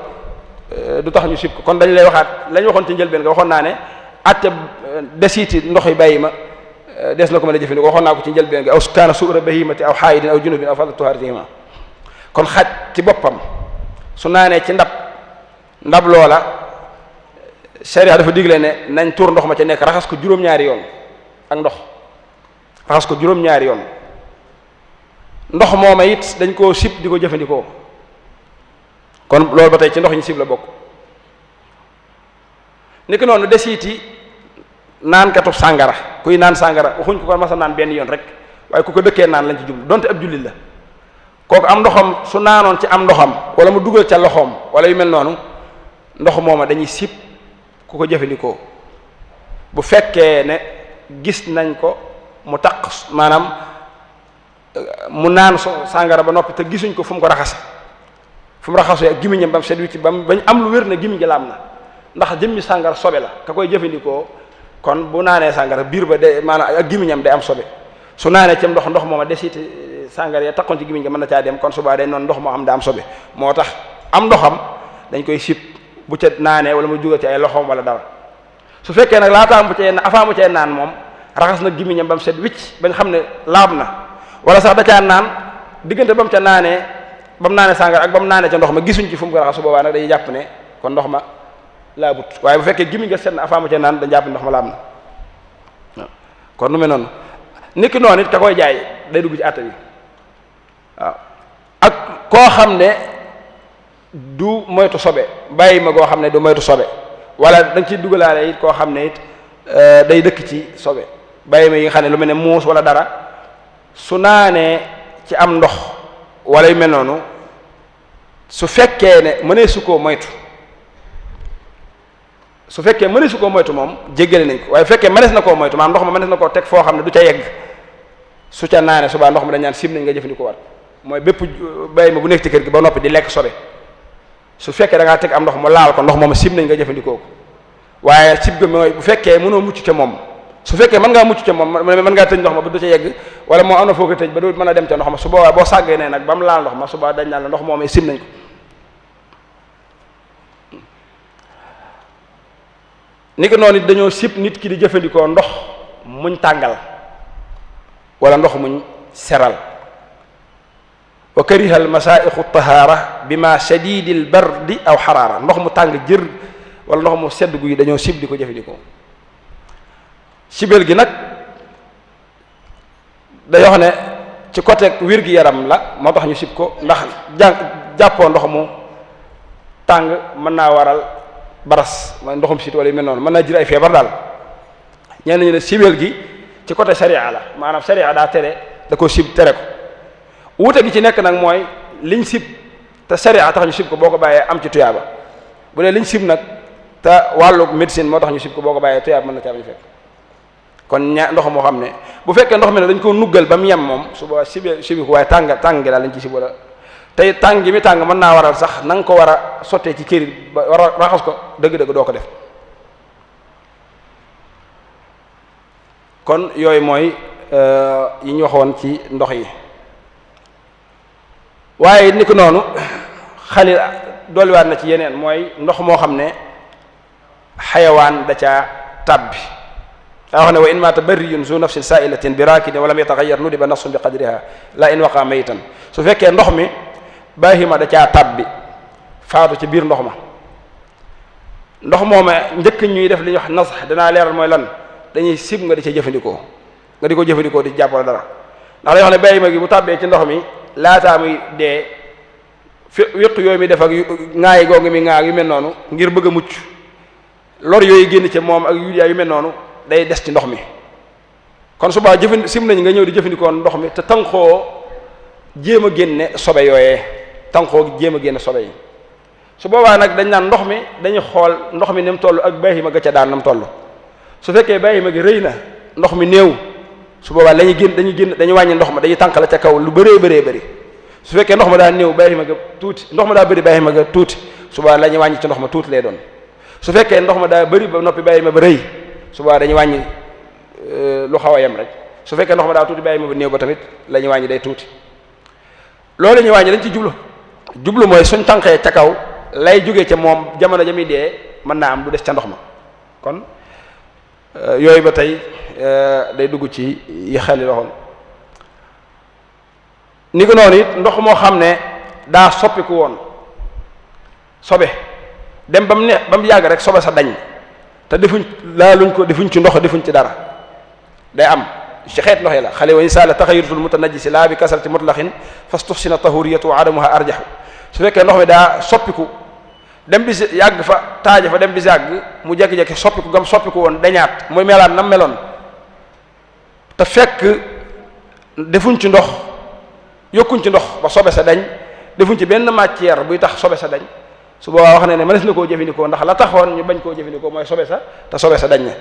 S1: du tax ñu sib ko kon dañ lay waxaat lañ waxoon ci njëlbeen nga waxoon naa ne atte desiiti ndox yi bàyyi ma des na ko mën a jëfandikoo waxoon naa ko ci njëlbeen gi aw kaana suura bahimati aw xaayidin aw junubin aw fadla tuharatihima kon xaj ci boppam su naanee ci ndab loola sharia dafa digle ne nañ tuur ndox ma ca nekk raxas ko juróom-ñaari yoon ak ndox raxas ko juróom-ñaari yoon ndox mooma it dañ koo sib di ko jëfandikoo kon loolu ba tey ci ndox ñu sib la bokk ni ki noonu desiiti naankatu sàngara kuy naan sàngara waxuñ ko masa naan benn yoon rek waaye ku ko dëkkee naan lañ ci jublu donte ab jullit la kooku am ndoxam su naanoon ci am ndoxam wala mu dugal ca loxoom wala yu mel noonu ndox mooma dañuy sib ku ko jëfandikoo bu fekkee ne gis nañ ko mu taq maanaam mu naan sàngara ba noppi te gisuñ ko fu mu ko raxase fu mu raxasee ak gimiñam ba mu set wicc bañ am lu wér ne gimiñ gi laam na ndax jëmmi sàngara sobe la ka koy jëfandikoo kon bu naanee sàngara biir ba de maanaam ak gimiñam day am sobe su naanee ci ndox mooma desiti sàngara ya taqoon ci gimiñ nga mën na caa dem kon subaa day noonu ndox moo xam daa am sobe moo tax am ndoxam dañ koy sib bu ca naanee wala mu jugal ci ay loxoom wala dara su fekkee nag laataa mu cee avant mu cee naan moom raxas na gimiñam ba mu set wicc bañ xam ne laab na wala sax da caa naan diggante ba mu ca naanee ba mu naanee sàngara ak ba mu naanee ca ndox ma gisuñ ci fu mu ko raxas su boobaa nag dañuy jàpp ne kon ndox ma laabut waaye bu fekkee gimiñ nga set na avant mu cee naan dañ jàpp ne ndox ma laab na waaw kon nu mel noonu niki noonu it ka koy jaay day dugg ci àtte bi waaw ak koo xam ne du moytu sobe bàyyi ma goo xam ne du moytu sobe wala da nga ciy dugalaale it koo xam ne it day dëkk ci sobe bàyyi ma yi nga xam ne lu mel ne muus wala dara su naanee ci am ndox wala yu mel noonu su fekkee ne mënee su koo moytu moom jéggale nañ ko waaye bu fekkee mënees na koo moytu maanaam ndox ma mënees na koo teg foo xam ne du ca yegg su ca naanee subaa ndox ma dañ naan sim nañ nga jëfandikoo war mooy bépp bàyyi ma bu nekk ci kër gi ba noppi di lekk sobe su fekkee da ngaa teg am ndox mu laal ko ndox moom sim nañ nga jëfandikoo ko waaye sib ga mooy bu fekkee mënoo mucc ca moom su fekkee mën ngaa mucc ca moom mën ngaa tëj ndox ma ba du ca yegg wala moo am na foo ko tëj ba du mën a dem ca ndox ma su boobaa boo sàggee ne nag ba mu laal ndox ma subaa dañ naan la ndox moom sim nañ ko ni ko noonu dañoo sib nit ki di jëfandikoo ndox muñ tàngal wala ndox muñ seral wa kariha al masaaixu tahaara bi ma shadidil bardi aw xaraara ndox mu tàng jër wala ndox mu sedd gu yi dañoo sib di ko jëfandikoo sibel gi nag day wax ne ci côté wér gi yaram la moo tax ñu sib ko ndax jàppoo ndox mu tàng mën naa waral baras mooy ndoxum sit wala yu mel noonu mën naa jir ay feebar daal ñenn ñi ne sibel gi ci côté sharia la maanaam sharia daa tere da ko sib tere ko wuute gi ci nekk nag mooy liñ sib te sharia tax ñu sib ko boo ko bàyyee am ci tuyaaba bu dee liñ sib nag te wàllu médecine moo tax ñu sib ko boo ko bàyyee tuyaab mën na caa ñu fekk kon ndox moo xam ne bu fekkee ndox mi ne dañ ko nuggal ba mu yem moom su boobaa sibi ko waaye tàng gi daal lañ ci sib wala tey tàng gi mi tàng mën naa waral sax na nga ko war a sottee ci këri ba war a raxas ko dëgg-dëgg doo ko def kon yooyu mooy yi ñu waxoon ci ndox yi waaye ni ko noonu xalil dolliwaat na ci yeneen mooy ndox moo xam ne xayawaan da caa tàbbi daa wax ne wa in maata barriyun zu nafsin sa'ilatin bi raakidin wa lam yataxayyar nudiba nafsun bi qadriha la in waqa maytan su fekkee ndox mi baahima da caa tàbbi faatu ci biir ndox ma ndox mooma njëkk ñuy def li ñuy wax nasax danaa leeral mooy lan dañuy sib nga di ca jëfandikoo nga di ko jëfandikoo di jàppale dara ndax dañuy wax ne baahima gi bu tàbbee ci ndox mi laataa muy dee wéq yooyu mi def ak ŋaayi googu mi ŋaa yu mel noonu ngir bëgg a mucc lor yooyu génn ci moom ak yu mel noonu day des ci ndox mi kon subaa sim nañ nga ñëw di jëfandikoo ndox mi te tànqoo jéem a génne sobe yooyee tànqoo jéem a génne sobe yi su boobaa nag dañ naan ndox mi dañuy xool ndox mi ni mu toll ak baahima ga ca daan na mu toll su fekkee baahima gi rëy na ndox mi néew su boobaa dañuy wàññi ndox ma dañuy tànq la ca kaw lu bëree bëri su fekkee ndox ma daa néew baahima ga tuuti ndox ma daa bëri baahima ga tuuti suba la ñuy wàññi ci ndox ma tuuti lay doon su fekkee ndox ma daa bëri ba noppi baahima ba rëy suba dañuy wàññi lu xaw a yem rek su fekkee ndox ma daa tuuti baahima ba néew ba tamit la ñuy wàññi day tuuti loolu la ñuy wàññi dañ ci jublu mooy suñ tànqee ca kaw lay jógee ca moom jamono jami dee mën naa am du des ca ndox ma kon yooyu ba tey day dugg ci yi xel yi waxoon ni ko noonu it ndox moo xam ne daa soppiku woon sobe dem ba mu yàgg rek sobe sa dañ te defuñ ci ndox defuñ ci dara day am ci xeet ndox yi la xale wa insala taxayuratul mutanajjisi laa bi kasrati mutlaqin fastuxsina tahuriyatu wa adamuha arjaxu su fekkee ndox mi daa soppiku dem bis yàgg fa taaja fa dem bis yàgg mu jekki-jekki soppiku gam soppiku woon dañaat muy melaan nam meloon te fekk defuñ ci ndox yokkuñ ci ndox ba sobe sa dañ defuñ ci benn matière buy tax sobe sa dañ su boobaa wax ne mënees na koo jëfandikoo ndax la taxoon ñu bañ koo jëfandikoo mooy sobe sa te sobe sa dañ na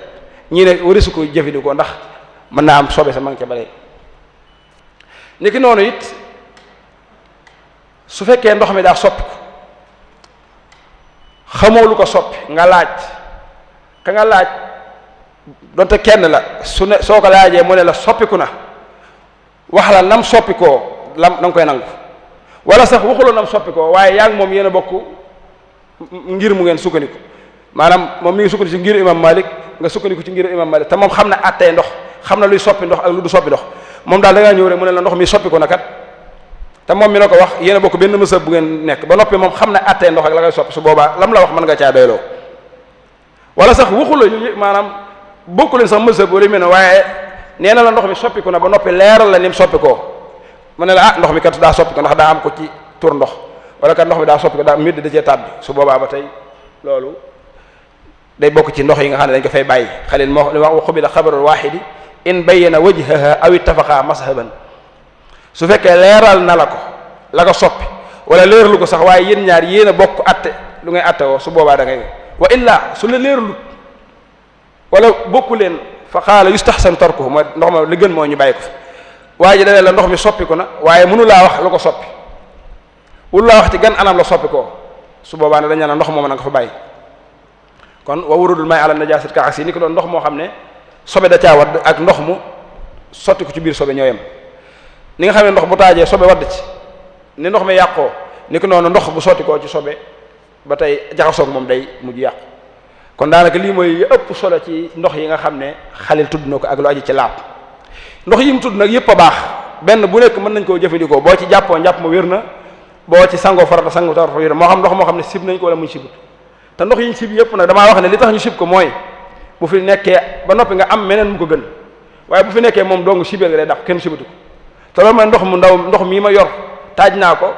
S1: ñii ne warisu ko jëfandikoo ndax mën naa am sobe sa ma ngi ca bare ni ki noonu it su fekkee ndox mi daa soppiku xamoo lu ko soppi nga laaj ka nga laaj donte kenn la soo ko laajee mu ne la soppiku na wax la nam soppikoo lam da nga koy nangu wala sax waxuloo nam soppikoo waaye yaa ngi moom yéen a bokk ngir mu ngeen sukkandiku maanaam moom mi ngi sukkandiku ci ngir imam Malik nga sukkandiku ci ngir imam Malik te moom xam na attee ndox xam na luy soppi ndox ak lu du soppi ndox moom daal da ngaa ñëw rek mu ne la ndox mi soppiku na kat te moom mi la ko wax yéen a bokk benn mësëb bu ngeen nekk ba noppi moom xam na attee ndox ak la koy soppi su boobaa lam la wax mën nga caa doyloo wala sax waxula maanaam bokku leen sax mësëb wala mel ne waaye nee na la ndox mi soppiku na ba noppi leeral la ni mu soppikoo mu ne la ndox mi kat daa soppiku ndax daa am ko ci tur ndox wala kat ndox mi daa soppiku daa mbir da cee tàbbi su boobaa ba tey loolu day bokk ci ndox yi nga xam ne dañ ko fay bàyyi xalil moo li wax xubila xabarul waaxidi in bayyana wajhaha aw ittafaqa mashaban su fekkee leeral na la ko la ko soppi wala leeralu ko sax waaye yéen ñaar yéen a bokk atte lu ngay atte woo su boobaa da ngay wa illa su la leeralut wala bokku leen fa xaala yustahsan tarkuhu mooy ndox ma li gën moo ñu bàyyi ko fi waaye ji dane la ndox mi soppiku na waaye mënu laa wax lu ko soppi wulu laa wax ci gan anam la soppi koo su boobaa ne dañu la ndox moom na nga fa bàyyi kon wa wurudul may ala najasat ka aksi ni ko doon ndox moo xam ne sobe da caa wadd ak ndox mu sotti ko ci biir sobe ñooyam ni nga xam ne ndox bu taajee sobe wadd ci ni ndox mi yàqoo ni ko noonu ndox bu sotti koo ci sobe ba tey jaxasoog moom day mujj yàqu kon daanaka lii mooy ëpp solo ci ndox yi nga xam ne xalil tudd na ko ak lu aji ci laab ndox yi mu tudd nag yëpp a baax benn bu nekk mën nañ koo jëfandikoo boo ci jàppoo njàpp ma wér na boo ci sangoo farata sango farata wér moo xam ndox moo xam ne sib nañ ko wala muñ sibut te ndox yi ñu sib yëpp nag damaa wax ne li tax ñu sib ko mooy bu fi nekkee ba noppi nga am meneen mu ko gën waaye bu fi nekkee moom dong sibee nga day dàq kenn sibatu ko te loolu mooy ndox mu ndaw ndox mii ma yor taaj naa ko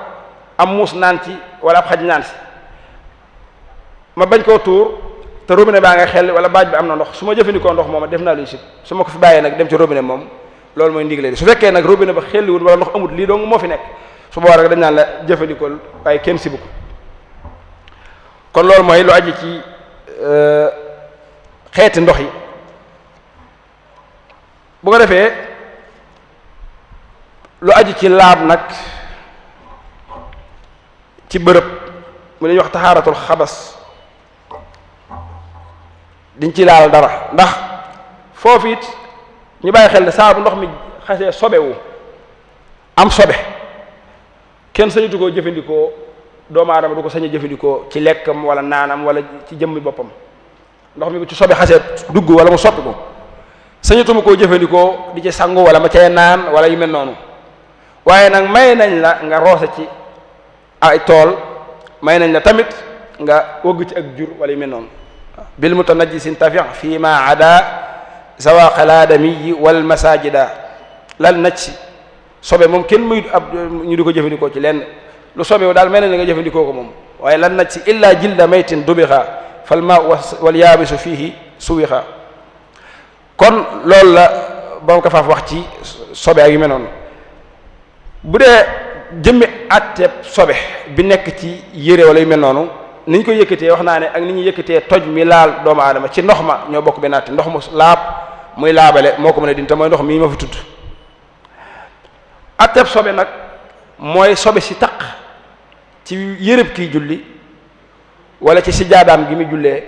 S1: am muus naan ci wala ab xaj naan si ma bañ koo tuur te robinet baa ngay xel wala baaj bi am na ndox su ma jëfandikoo ndox moom def naa luy sib su ma ko fi bàyyee nag dem ci robinet moom loolu mooy ndigle li su fekkee nag robinet ba xelliwul wala ndox amut lii dong moo fi nekk su boobaa rek dañ naan la jëfandikoo waaye kenn sibu ko kon loolu mooy lu aji ci xeeti ndox yi bu ko defee lu aju ci laab nag ci bërëb mu lañuy wax taxaaratul xabas diñ ci laal dara ndax foofu it ñu bàyyi xel ne saa bu ndox mi xasee sobewu am sobe kenn sañutu koo jëfandikoo doomu aadama du ko sañ a jëfandikoo ci lekkam wala naanam wala ci jëmmi boppam ndox mi bu ci sobe xasee dugg wala mu soppi ko sañatuma koo jëfandikoo di ci sangu wala ma cay naan wala yu mel noonu waaye nag may nañ la nga roose ci ay tool may nañ la tamit nga wëgg ci ak jur wala yu mel noonu bil mutanajjisin tafi fi ma ada zawaqal aadami wal masajida lal naj si sobe moom kenn muy ab ñu di ko jëfandikoo ci lenn lu sobe daal may nañ la nga jëfandikoo ko moom waaye lan naj si illa jilda maytin dubixa fal ma wal yaabisu fihi suwixa kon loolu la boom ko faaf wax ci sobe ak yu mel noonu bu dee jëmmi àtteeb sobe bi nekk ci yére wala yu mel noonu ni ñu ko yëkkatee wax naa ne ak ni ñu yëkkatee toj mi laal doomu aadama ci ndox ma ñoo bokk benn àtte ndox mu laab muy laabale moo ko mën a dindi te mooy ndox mii ma fi tudd àtteeb sobe nag mooy sobe si taq ci yërëb kiy julli wala ci si jaadaam gi muy jullee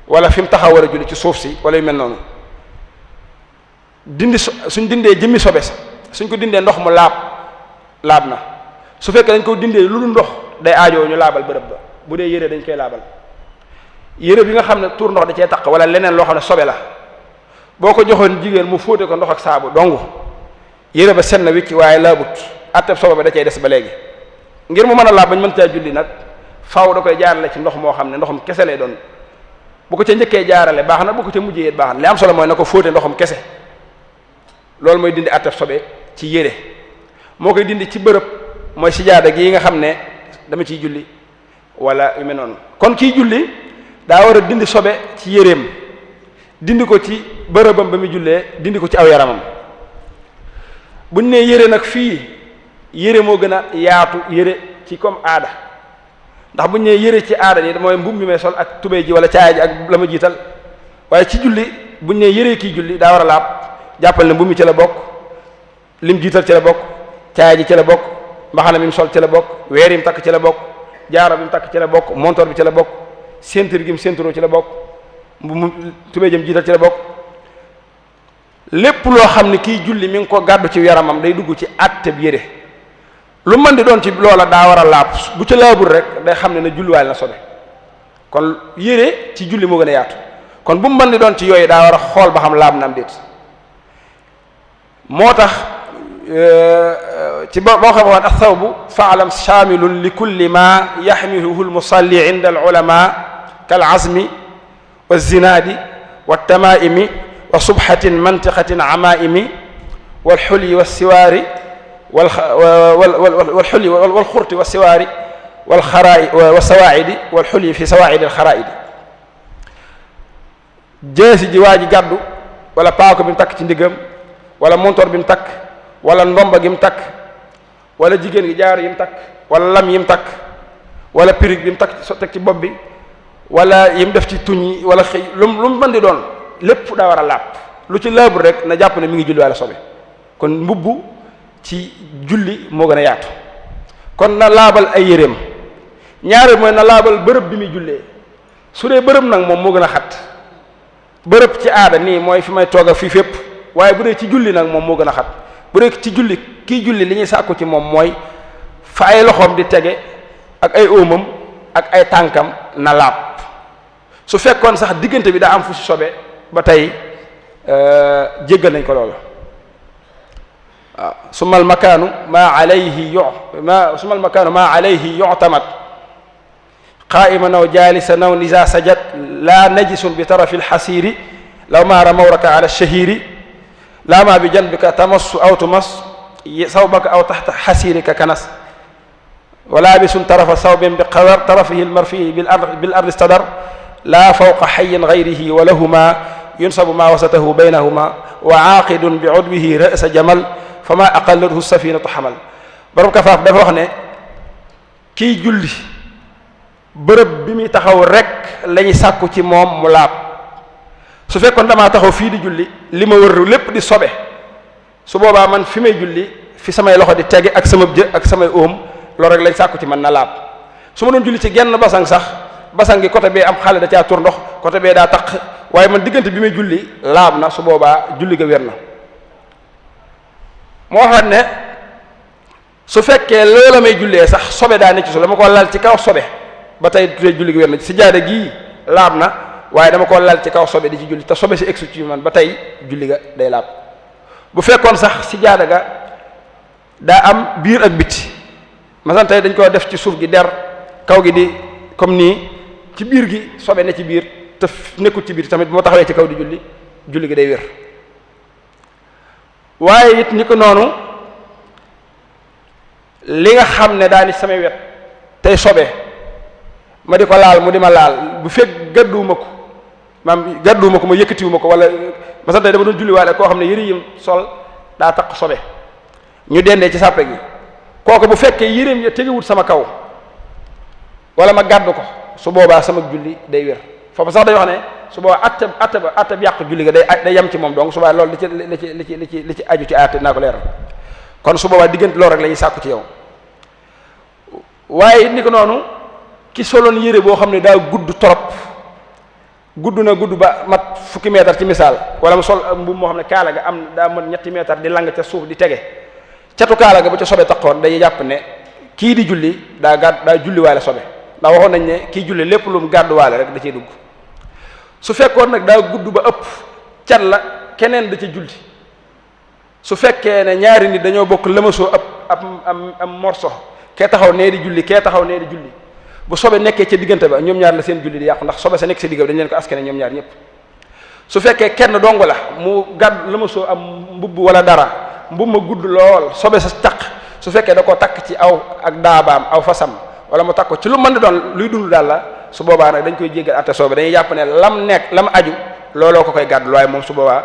S1: wala fi mu taxaw war a julli ci suuf si wala yu mel noonu dindi suñ dindee jëmmi sobe sa suñ ko dindee ndox mu laab na su fekkee dañ ko dindee lu dul ndox day aajoo ñu laabal bërëb ba bu dee yére dañ koy laabal yére bi nga xam ne tuur ndox da cee taq wala leneen loo xam ne sobe la boo ko joxoon jigéen mu fóote ko ndox ak saabu dong yére ba set na wicc waaye laabut atteb sobe ba da cay des ba léegi ngir mu mën a laab bañ mën caa julli nag faaw da koy jaarale ci ndox moo xam ne ndoxum kese lay doon bu ko ca njëkkee jaarale baax na bu ko ca mujjee baax na li am solo mooy na ko fóote ndoxum kese loolu mooy dindi atteb sobe ci yére moo koy dindi ci bërëb mooy sijaada gi yi nga xam ne dama ciy julli wala yu mel noonu kon kiy julli daa war a dindi sobe ci yéreem dindi ko ci bërëbam ba muy jullee dindi ko ci aw yaramam buñ nee yére nag fii yére moo gën a yaatu yére ci comme aada ndax buñ nee yére ci aada ni mooy mbubb mi may sol ak tubéy ji wala caaya ji ak la ma jiital waaye ci julli buñ nee yére kii julli daa war a laab jàppal ne mbubb mi ci la bokk lim jiital ci la bokk caaya ji ci la bokk mbaxana mi mu sol ci la bokk weer yi mu takk ci la bokk jaaro bi mu takk ci la bokk montor bi ci la bokk ceinture gi mu ceinture ci la bokk mu tubéy jëm jiital ci la bokk lépp loo xam ne kii julli mi ngi ko gàddu ci yaramam day dugg ci àtteb yére lu mën di doon ci loola daa war a laab bu ci laabul rek day xam ne na julliwaale na sobe kon yére ci julli moo gën a yaatu kon bu mu mën di doon ci yooyu daa war a xool ba xam laab na am déet moo tax ci boo xam waan athawbu faalam shaamilun li kulli ma yaxmiluhu almusalli inda alulama kal azmi wa zinaadi wa tamaimi wa subhatin mantiqatin amaimi walxulyi walsiwaari walxulyi walxurti walsiwaari walsawaacidi walxulyi fi sawaacidi alxaraa'idi jeesi ji waa ji gàddu wala paako bi mu takk ci ndigam wala montor bi mu takk wala ndomba gi mu takk wala jigéen gi jaar yi mu takk wala lam yi mu takk wala pirig bi mu takk teg ci bopp bi wala yi mu def ci tuñ yi wala xëy lu mu mën di doon lépp daa war a laab lu ci laabul rek na jàpp ne mi ngi julli wala sobe kon mbubb ci julli moo gën a yaatu kon na laabal ay yéreem ñaareel mooy na laabal bërëb bi muy jullee su dee bërëb nag moom moo gën a xat bërëb ci aada nii mooy fi may toog fii fépp waaye bu dee ci julli nag moom moo gën a xat bu dee ci julli kii julli li ñuy sàkku ci moom mooy fa ay loxoom di tege ak ay óomam ak ay tànkam na laab su fekkoon sax diggante bi daa am fu si sobe ba tey jéggal nañ ko loolu waaw sumal makaanu maa alayhi yu'tamad qaa'iman aw jaalisan aw niza sajad laa najisun bi tarafi alxasiiri law maa ramawraka ala alshahiri laa maa bi janbika tamassu aw tumas sawbaka aw taxta xasiirika kanas wa laabisun tarafa sawbin bi qadar tarafihi almarfii bil ardi stadar laa fawqa xayin gayrihi wa lahuma yunsabu maa wasatahu baynahuma wa aaqidun bi udwihi ra'sa jamal fa maa aqallathu safinatu xamal borom kafaaf dafa wax ne kiy julli bërëb bi muy taxaw rek lañuy sàkku ci moom mu laab su fekkoon damaa taxaw fii di julli li ma wër lépp di sobe su boobaa man fi may julli fi samay loxo di tege ak sama jë ak samay óom loolu rek lañ sàkku ci man na laab su ma doon julli ci genn basang sax basang gi côté bee am xale da caa tur ndox côté bee daa taq waaye man diggante bi may julli laab na su boobaa julli ga wér na moo xam ne su fekkee loola may jullee sax sobe daa ne ci su dama ko lal ci kaw sobe ba tey tuddee julli gi wér na si jaada gii laab na waaye dama ko lal ci kaw sobe di ci julli te sobe si egsu ci man ba tey julli ga day laab bu fekkoon sax si jaada ga daa am biir ak biti masan tey dañ ko def ci suuf gi der kaw gi di comme nii ci biir gi sobe ne ci biir te nekkul ci biir tamit bu ma taxawee ci kaw di julli julli gi day wér waaye it ni ko noonu li nga xam ne daa ni samay wet tey sobe ma di ko laal mu di ma laal bu fekk gàdduwuma ko maam gàdduwuma ko ma yëkkatiwuma ko wala masan tey dama doon julli waale koo xam ne yëri yim sol daa taq sobe ñu dendee ci sàppe gi kooku bu fekkee yëreem ya tegewut sama kaw wala ma gàddu ko su boobaa sama julli day wér foofu sax day wax ne su boobaa atte bi yàq julli ga day yem ci moom donc su boobaa loolu li ci aju ci atte naa ko leeral kon su boobaa diggante loolu rek la ñuy sàkku ci yow waaye it ni ko noonu ki soloon yére boo xam ne daa gudd torop gudd na gudd ba mat fukki meetar ci misaal wala mu sol mbubb moo xam ne kaala ga am daa mën ñetti meetar di lang ca suuf di tege catu kaala ga bu ca sobe taqoon day jàpp ne kii di julli daa julli waale sobe ndax waxoon nañ ne kii julli lépp lu mu gàdduwaale rek da ciy dugg su fekkoon nag daa gudd ba ëpp cat la keneen da ci julli su fekkee ne ñaari nit dañoo bokk lëmasoo am morso kee taxaw nee di julli kee taxaw nee di julli bu sobe nekkee ca diggante ba ñoom ñaar la seen julli di yàqu ndax sobe sa nekk sa digg dañ leen ko askane ñoom ñaar ñëpp su fekkee kenn dong la mu gàdd lëmasoo am mbubb wala dara mbubb ma gudd lool sobe sa taq su fekkee da koo takk ci aw ak daabaam aw fasam wala mu takk ko ci lu mën di doon luy dund daal la su boobaa nag dañ koy jéggal atte sobe dañuy jàpp ne lam aju looloo ko koy gàddu waaye moom su boobaa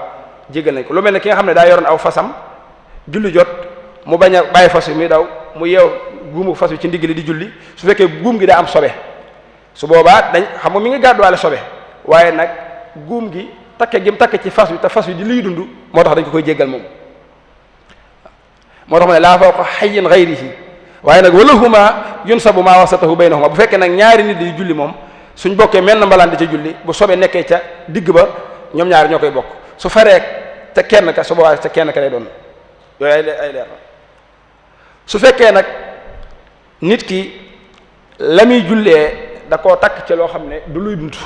S1: jéggal nañ ko lu mel ne ki nga xam ne daa yoroon aw fasam julli jot mu bañ a bàyyi fas wi muy daw mu yeew guumu fas wi ci ndigg li di julli su fekkee guum gi daa am sobe su boobaa dañ xam nga mi ngi gàdduwaale sobe waaye nag guum gi takke gi mu takke ci fas wi te fas wi di liy dund moo tax dañ ko koy jéggal moom moo tax ma ne laa fawqa hayyin ghayrihi waaye nag walahuma yunsabu maa wasatahu baynahuma bu fekkee nag ñaari nit di julli moom suñ bokkee mel na mbalaan di ca julli bu sobe nekkee ca digg ba ñoom ñaari ñoo koy bokk su faree te kenn ka su boobaa te kenn ka lay doon yooyu ay leer su fekkee nag nit ki la muy jullee da koo takk ca loo xam ne du luy dund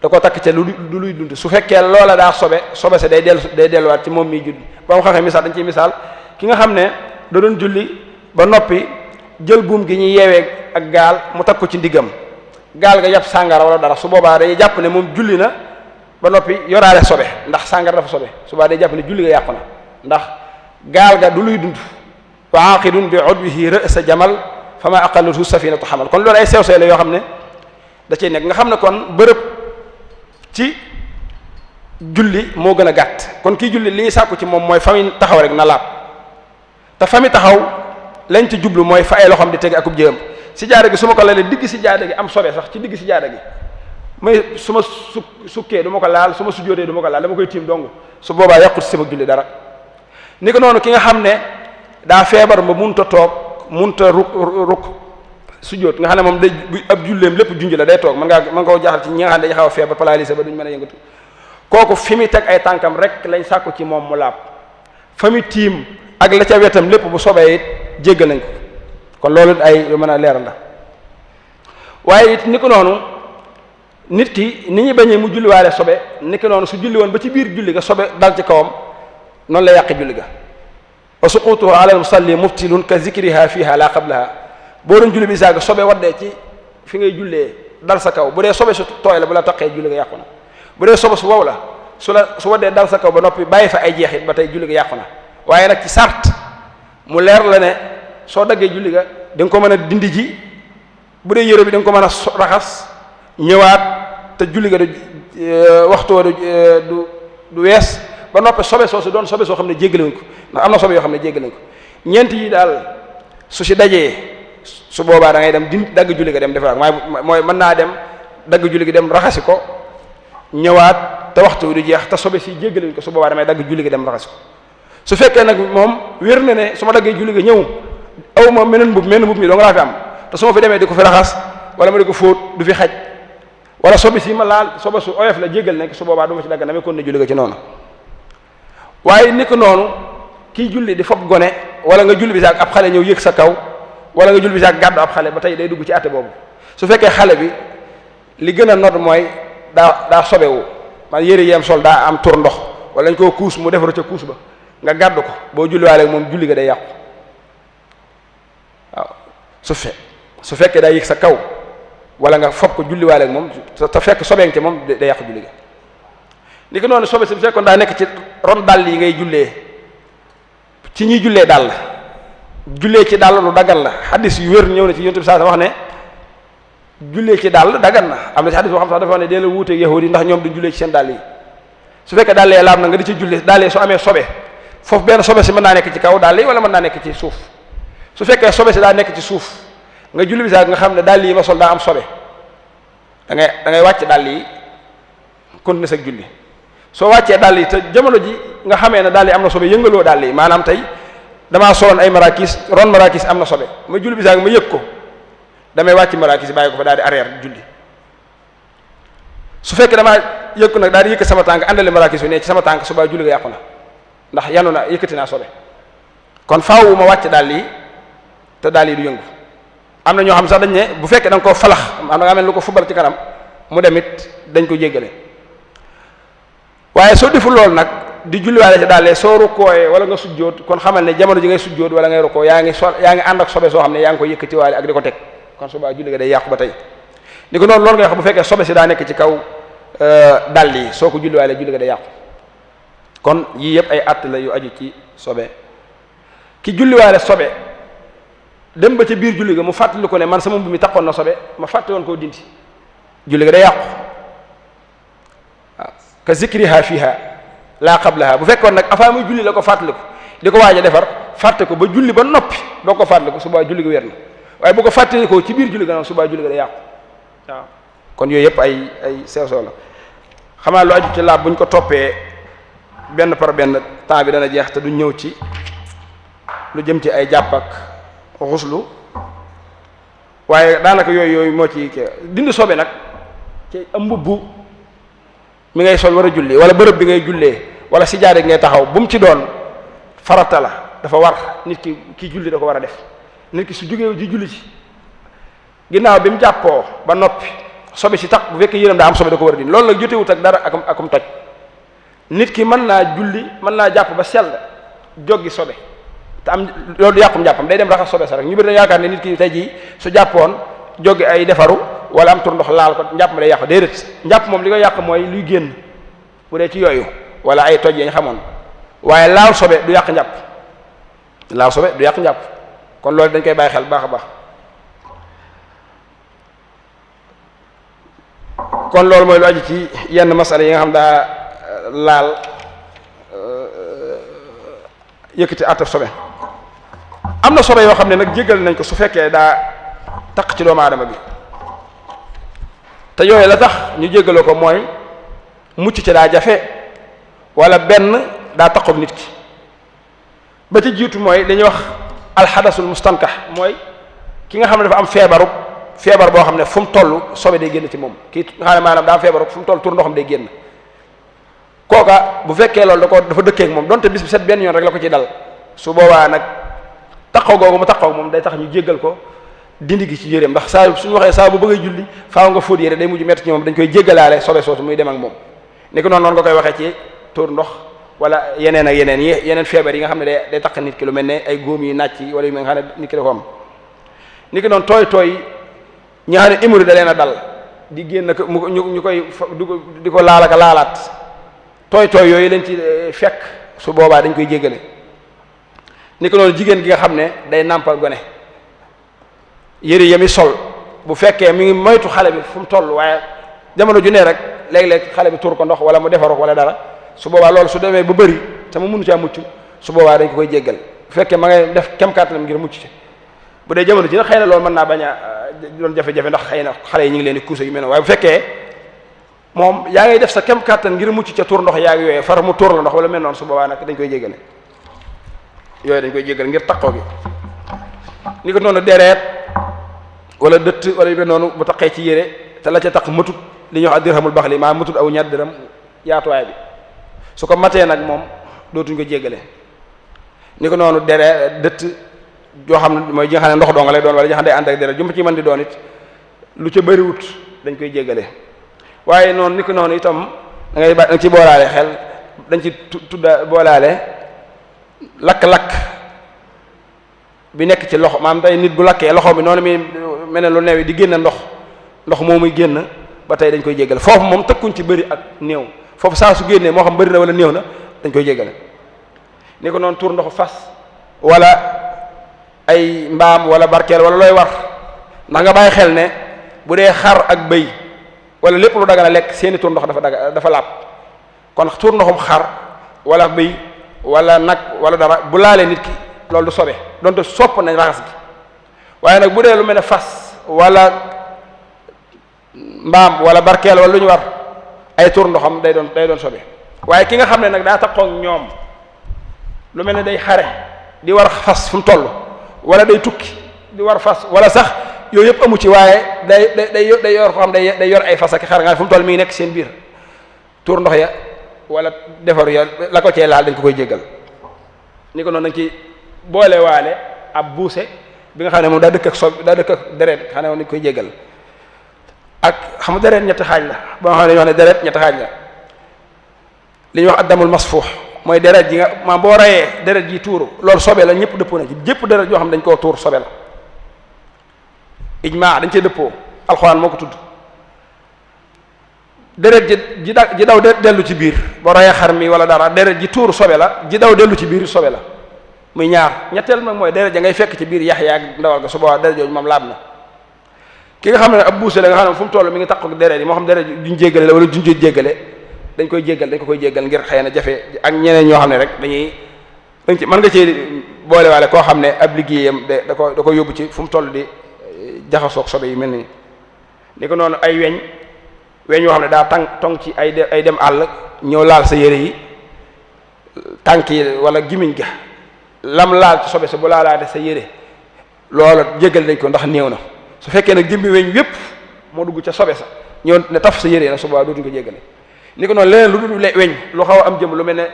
S1: da koo takk ca du luy dund su fekkee loola daa sobe sa day delluwaat ci moom miy julli ba mu xamee misaal dañ ciy misaal ki nga xam ne da doon julli ba noppi jël buum gi ñuy yeewee ak gaal mu takk ko ci ndiggam gaal ga yàpp sàngara wala dara su boobaa day jàpp ne moom julli na ba noppi yoraale sobe ndax sàngara dafa sobe su boobaa day jàpp ne julli ga yàqu na ndax gaal ga du luy dund wa aqidun bi udwihi ra'sa jamal fa ma aqallathu safinatu xamal kon loolu ay sew-sew la yoo xam ne da cay nekk nga xam ne kon bërëb ci julli moo gën a gàtt kon kii julli li ñuy sàkku ci moom mooy fa muy taxaw rek na laab te fa muy taxaw lañ ci jublu mooy fa ay loxoom di tege akub jëm si jaada gi su ma ko lalee digg si jaada gi am sobe sax ci digg si jaada gi may su ma sukkee du ma ko laal su ma sujjóotee du ma ko laal dama koy tiim dong su boobaa yàqut si sama julli dara ni ko noonu ki nga xam ne daa feebar ba munta toog munta ruk sujjóot nga xam ne moom day ab julleem lépp junj la day toog mën nga koo jaaxal ci ñi nga xam ne dañuy xaw a feebar paralysé ba duñ mën a yëngatu kooku fi muy teg ay tànkam rek lañ sàkku ci moom mu laab fa muy tiim ak la ca wetam lépp bu sobee it jéggal nañ ko kon loolu ay lu mën a leeral la waaye it ni ko noonu nit ki ni ñu bañee mu julliwaale sobe ni ko noonu su julli woon ba ci biir julli ga sobe dal ci kawam noonu la yàqi julli ga wa suqutuhu ala al-musalli mubtilun ka zikriha fiha la qablaha boo doon julli bi saaga sobe waddee ci fi ngay jullee dal sa kaw bu dee sobe su tooy la bu la taqee julli ga yàqu na bu dee sobe su wow la su waddee dal sa kaw ba noppi bàyyi fa ay jeexit ba tey julli ga yàqu na waaye nag ci sart mu leer la ne soo daggee julli ga da nga ko mën a dindi ji bu dee yére bi da nga ko mën a raxas ñëwaat te julli ga du waxtu du wees ba noppi sobe soosu doon sobe soo xam ne jéggale wuñ ko ndax am na sobe yoo xam ne jéggale wuñ ko ñeent yi daal su si dajee su boobaa da ngay dem dagg julli ga dem defaraat mooy mën naa dem dagg julli gi dem raxasi ko ñëwaat te waxtu wi du jeex te sobe si jéggaluñ ko su boobaa damay dagg julli gi dem raxasi ko su fekkee nag moom wér na ne su ma daggee julli gi ñëw aw ma meneen mbub mi doo nga laa fi am te su ma fi demee di ko fi raxas wala ma di ko fóot du fi xaj wala sobe si ma laal sobe su oyof la jéggal nekk su boobaa du ma ci dagg damay kon ne julli ga ci noonu waaye ni ko noonu kii julli di fob gone wala nga julli bi saak ab xale ñëw yëg sa kaw wala nga julli bi saak gàddu ab xale ba tey day dugg ci àtte boobu su fekkee xale bi li gën a nodd mooy daa sobewu man yére yem sol daa am tur ndox wala ñu koo kuus mu defaru ca kuus ba nga gàddu ko boo julliwaale moom julli ga day yàqu waaw su fekkee daa yëg sa kaw wala nga fob ko julliwaale ak moom te fekk sobeen ci moom day yàqu julli ga ni ko noonu sobe si bu fekkoon daa nekk ci ron dàll yi ngay jullee ci ñuy jullee dàll jullee ci dàll lu dagan la xaddis yu wér ñëw na ci yonent bi saa wax ne jullee ci dàll dagan na am na ci xaddis boo xam sax dafa wax ne dee la wuuteeg yahudi ndax ñoom duñ jullee ci seen dàll yi su fekkee dàll yi laab na nga di ci jullee dàll yi soo amee sobe foofu benn sobe si mën naa nekk ci kaw dàll yi wala mën naa nekk ci suuf su fekkee sobe si daa nekk ci suuf nga julli bi sax nga xam ne dàll yi ma sol daa am sobe da ngay wàcc dàll yi continuer sa julli soo wàccee dàll yi te jamono ji nga xamee ne dàll yi am na sobe yëngaloo dàll yi maanaam tey damaa soloon ay marakis ron marakis am na sobe ma julli bi sax ma yëg ko damay wàcc marakis yi bàyyi ko fa daal di arrière julli su fekkee damaa yëg ko nag daal di yëkkat sama tànk àndale marakis bi ne ci sama tànk subaa julli nga yàqu na ndax yanu na yëkkati naa sobe kon faaw ma wàcc dàll yi te dàll yi du yëngu am na ñoo xam sax dañ ne bu fekkee da nga koo falax am na nga mel lu ko fubal ci kanam mu demit dañ ko jéggale waaye soo deful loolu nag di julliwaale ci dàllee soo rukkooyee wala nga sujjóot kon xamal ne jamono ji ngay sujjóot wala ngay rukkoo yaa ngi ànd ak sobe soo xam ne yaa ngi ko yëkkati waale ak di ko teg kon subaa julli ga day yàqu ba tey ni ko noonu loolu ngay wax bu fekkee sobe si daa nekk ci kaw dàll yi soo ko julliwaale julli ga day yàqu kon yii yëpp ay att la yu aju ci sobe ki julliwaale sobe dem ba ca biir julli ga mu fàttali ko ne man sama mbubb mi taxoon na sobe ma fàtte woon koo dindi julli ga day yàqu waaw ka zikriha fiha laa qablaha bu fekkoon nag avant muy julli la ko fàttaliku di ko waaj a defar fàtte ko ba julli ba noppi doo ko fàttaliku subaa julli ga wér na waaye bu ko fàttalikoo ci biir julli ga nag subaa julli ga day yàqu waaw kon yooyu yëpp ay sew sew la xam naa lu aju ci laab bu ñu ko toppee benn par benn temps bi dana jeex te du ñëw ci lu jëm ci ay jàpp ak xuslu waaye daanaka yooyu moo ci dindi sobe nag ci am mbubb mi ngay sol war a julli wala bërëb bi ngay jullee wala si jaare ngay taxaw bu mu ci doon farata la dafa war nit ki julli da ko war a def nit ki su jógee di julli ci ginnaaw bi mu jàppoo ba noppi sobe si tax bu fekkee yéram daa am sobe da ko war a dindi loolu nag jotewut ak dara akum toj nit ki mën naa julli mën naa jàpp ba sell joggi sobe te am loolu yàqum jàppam day dem raxas sobe sa rek ñu bëri na yaakaar ne nit ki tey jii su jàppoon joggi ay defaru wala am tur ndox laal ko njàpp ma day yàqu déedéet njàpp moom li ko yàq mooy luy génn bu dee ci yooyu wala ay toj yañ xamoon waaye laal sobe du yàq njàpp laal sobe du yàq njàpp kon loolu dañ koy bàyyi xel baax a baax kon loolu mooy lu aju ci yenn masala yi nga xam daa laal yëkkati àttaf sobe am na sobe yoo xam ne nag jéggal nañ ko su fekkee daa taq ci doomu aadama bi te yooyu la tax ñu jéggaloo ko mooy mucc ci daa jafe wala benn daa taqoog nit ki ba ci jiitu mooy dañuy wax alxadasul mustankax mooy ki nga xam ne dafa am feebar boo xam ne fu mu toll sobe day génn ci moom kii nga xam ne maanaam daa am feebaru fu mu toll tur ndoxam day génn kooka bu fekkee loolu dafa dëkkee ak moom donte bis bi set benn yoon rek la ko ci dal su boobaa nag taqaw googu mu taqaw moom day tax ñu jéggal ko dindi gi ci yéreem ndax saa suñu waxee saa bu bëggee julli faaw nga fóot yére day mujj metti ci moom dañ koy jéggalaale sobe soosu muy dem ak moom ni ko noonu nga koy waxee ci tuur ndox wala yeneen ak yeneen feebar yi nga xam ne day taq nit ki lu mel ne ay góom yi nàcc yi wala yu mel nga xam ne nit ki da ko am ni ki noonu tooy ñi nga xam ne hémorroïde da leen a dal di génn ko ñu koy di ko laalaka laalaat tooy yooyu leen ci fekk su boobaa dañ koy jéggale ni ko noonu jigéen gi nga xam ne day nàmpal gone yëri yami sol bu fekkee mi ngi moytu xale bi fu mu toll waaye jamono ju ne rek léeg-léeg xale bi tuur ko ndox wala mu defaroo wala dara su boobaa loolu su demee ba bëri te mu mënu caa mucc su boobaa dañ ko koy jéggal bu fekkee ma ngay def kem kàttanam ngir mucc ci bu dee jamono ji nag xëy na loolu mën naa bañ a doon jafe-jafe ndax xëy na xale yi ñu ngi leen di kuuse yu mel noonu waaye bu fekkee moom yaa ngay def sa kem kàttan ngir mucc ca tuur ndox yaa ngi yooyee far mu tuur la ndox wala mel noonu su boobaa nag dañ koy jéggale yooyu dañ koy jéggale ngir taqoo gi ni ko noonu dereet wala dëtt wala yu mel noonu bu taqee ci yére te la ca taq matut li ñuy wax ak dirhamul baxli maa matut aw ñaar dërëm yaatuwaay bi su ko matee nag moom dootuñ ko jéggale ni ko noonu dëtt joo xam ne mooy ji nga xam ne ndox doo nga lay doon wala ji nga xam ne day ànd ak deret ju mu ci mën di doon it lu ca bëriwut dañ koy jéggale waaye noonu ni ko noonu itam da nga ci boolaale xel dañ ci tudda boolaale lakk-lakk bi nekk ci loxo maanaam tey nit bu lakkee loxo bi noonu mi mel ne lu neew di génn ndox moo muy génn ba tey dañ koy jéggale foofu moom tëkkuñ ci bëri ak néew foofu saa su génnee moo xam bëri na wala néew na dañ koy jéggale ni ko noonu tuur ndoxu fas wala ay mbaam wala barkeel wala looy war ndax nga bàyyi xel ne bu dee xar ak bëy wala lépp lu daga na lekk seeni tuur ndox dafa laab kon tuur ndoxum xar wala bëy wala nag wala dara bu laalee nit ki loolu du sobe donte sopp nañ raxas gi waaye nag bu dee lu mel ne fas wala mbaam wala barkeel wala lu ñu war ay tuur ndoxam day doon sobe waaye ki nga xam ne nag daa taxaw ñoom lu mel ne day xare di war fas fu mu toll wala day tukki di war fas wala sax yooyu yëpp amu ci waaye day yor ko xam day yor ay fas ak xar nga fu mu toll mi ngi nekk seen biir tuur ndox ya wala defar ya la ko cee laal dañ ko koy jéggal ni ko noonu dañ ci boole waale ab buuse bi nga xam ne moom daa dëkk ak deret xam ne moom dañ koy jéggal ak xam nga deret ñetti xaaj la ba nga xam ne dañuy wax ne deret ñetti xaaj la li ñuy wax addamul masfuux mooy deret ji nga maam boo reyee deret ji tuuru loolu sobe la ñëpp dëppoo na ci jëpp deret yoo xam ne dañ koo tuur sobe la ijmaa dañ cee dëppoo alxuraan moo ko tudd deret ji daw dellu ci biir boo reyee xar mi wala dara deret ji tuuru sobe la ji daw dellu ci biir sobe la muy ñaar ñetteel nag mooy deret ja ngay fekk ci biir yax yaag ndawal ga su boobaa deret jooju moom laab na ki nga xam ne ab buuse la nga xam ne fu mu toll mi ngi takk ak deret yi moo xam deret duñ jéggale la wala duñ jéggale dañ ko koy jéggal ngir xëy na jafe ak ñeneen ñoo xam ne rek dañ ci mën nga cee boolewaale koo xam ne ab liggéeyam da ko yóbbu ci fu mu toll di jaxasoog sobe yu mel nii ni ko noonu ay weñ yoo xam ne daa tong ci ay dem àll ñëw laal sa yére yi tànk yi wala gimiñ ga lam laal ci sobe sa bu laalaate sa yére loola jéggal dañ ko ndax néew na su fekkee nag jëmbi weñ wépp moo dugg ca sobe sa ñëw ne taf sa yére nag su boobaa dootuñu ko jéggale ni ko noonu leneen lu dul weñ lu xaw a am jëm lu mel ne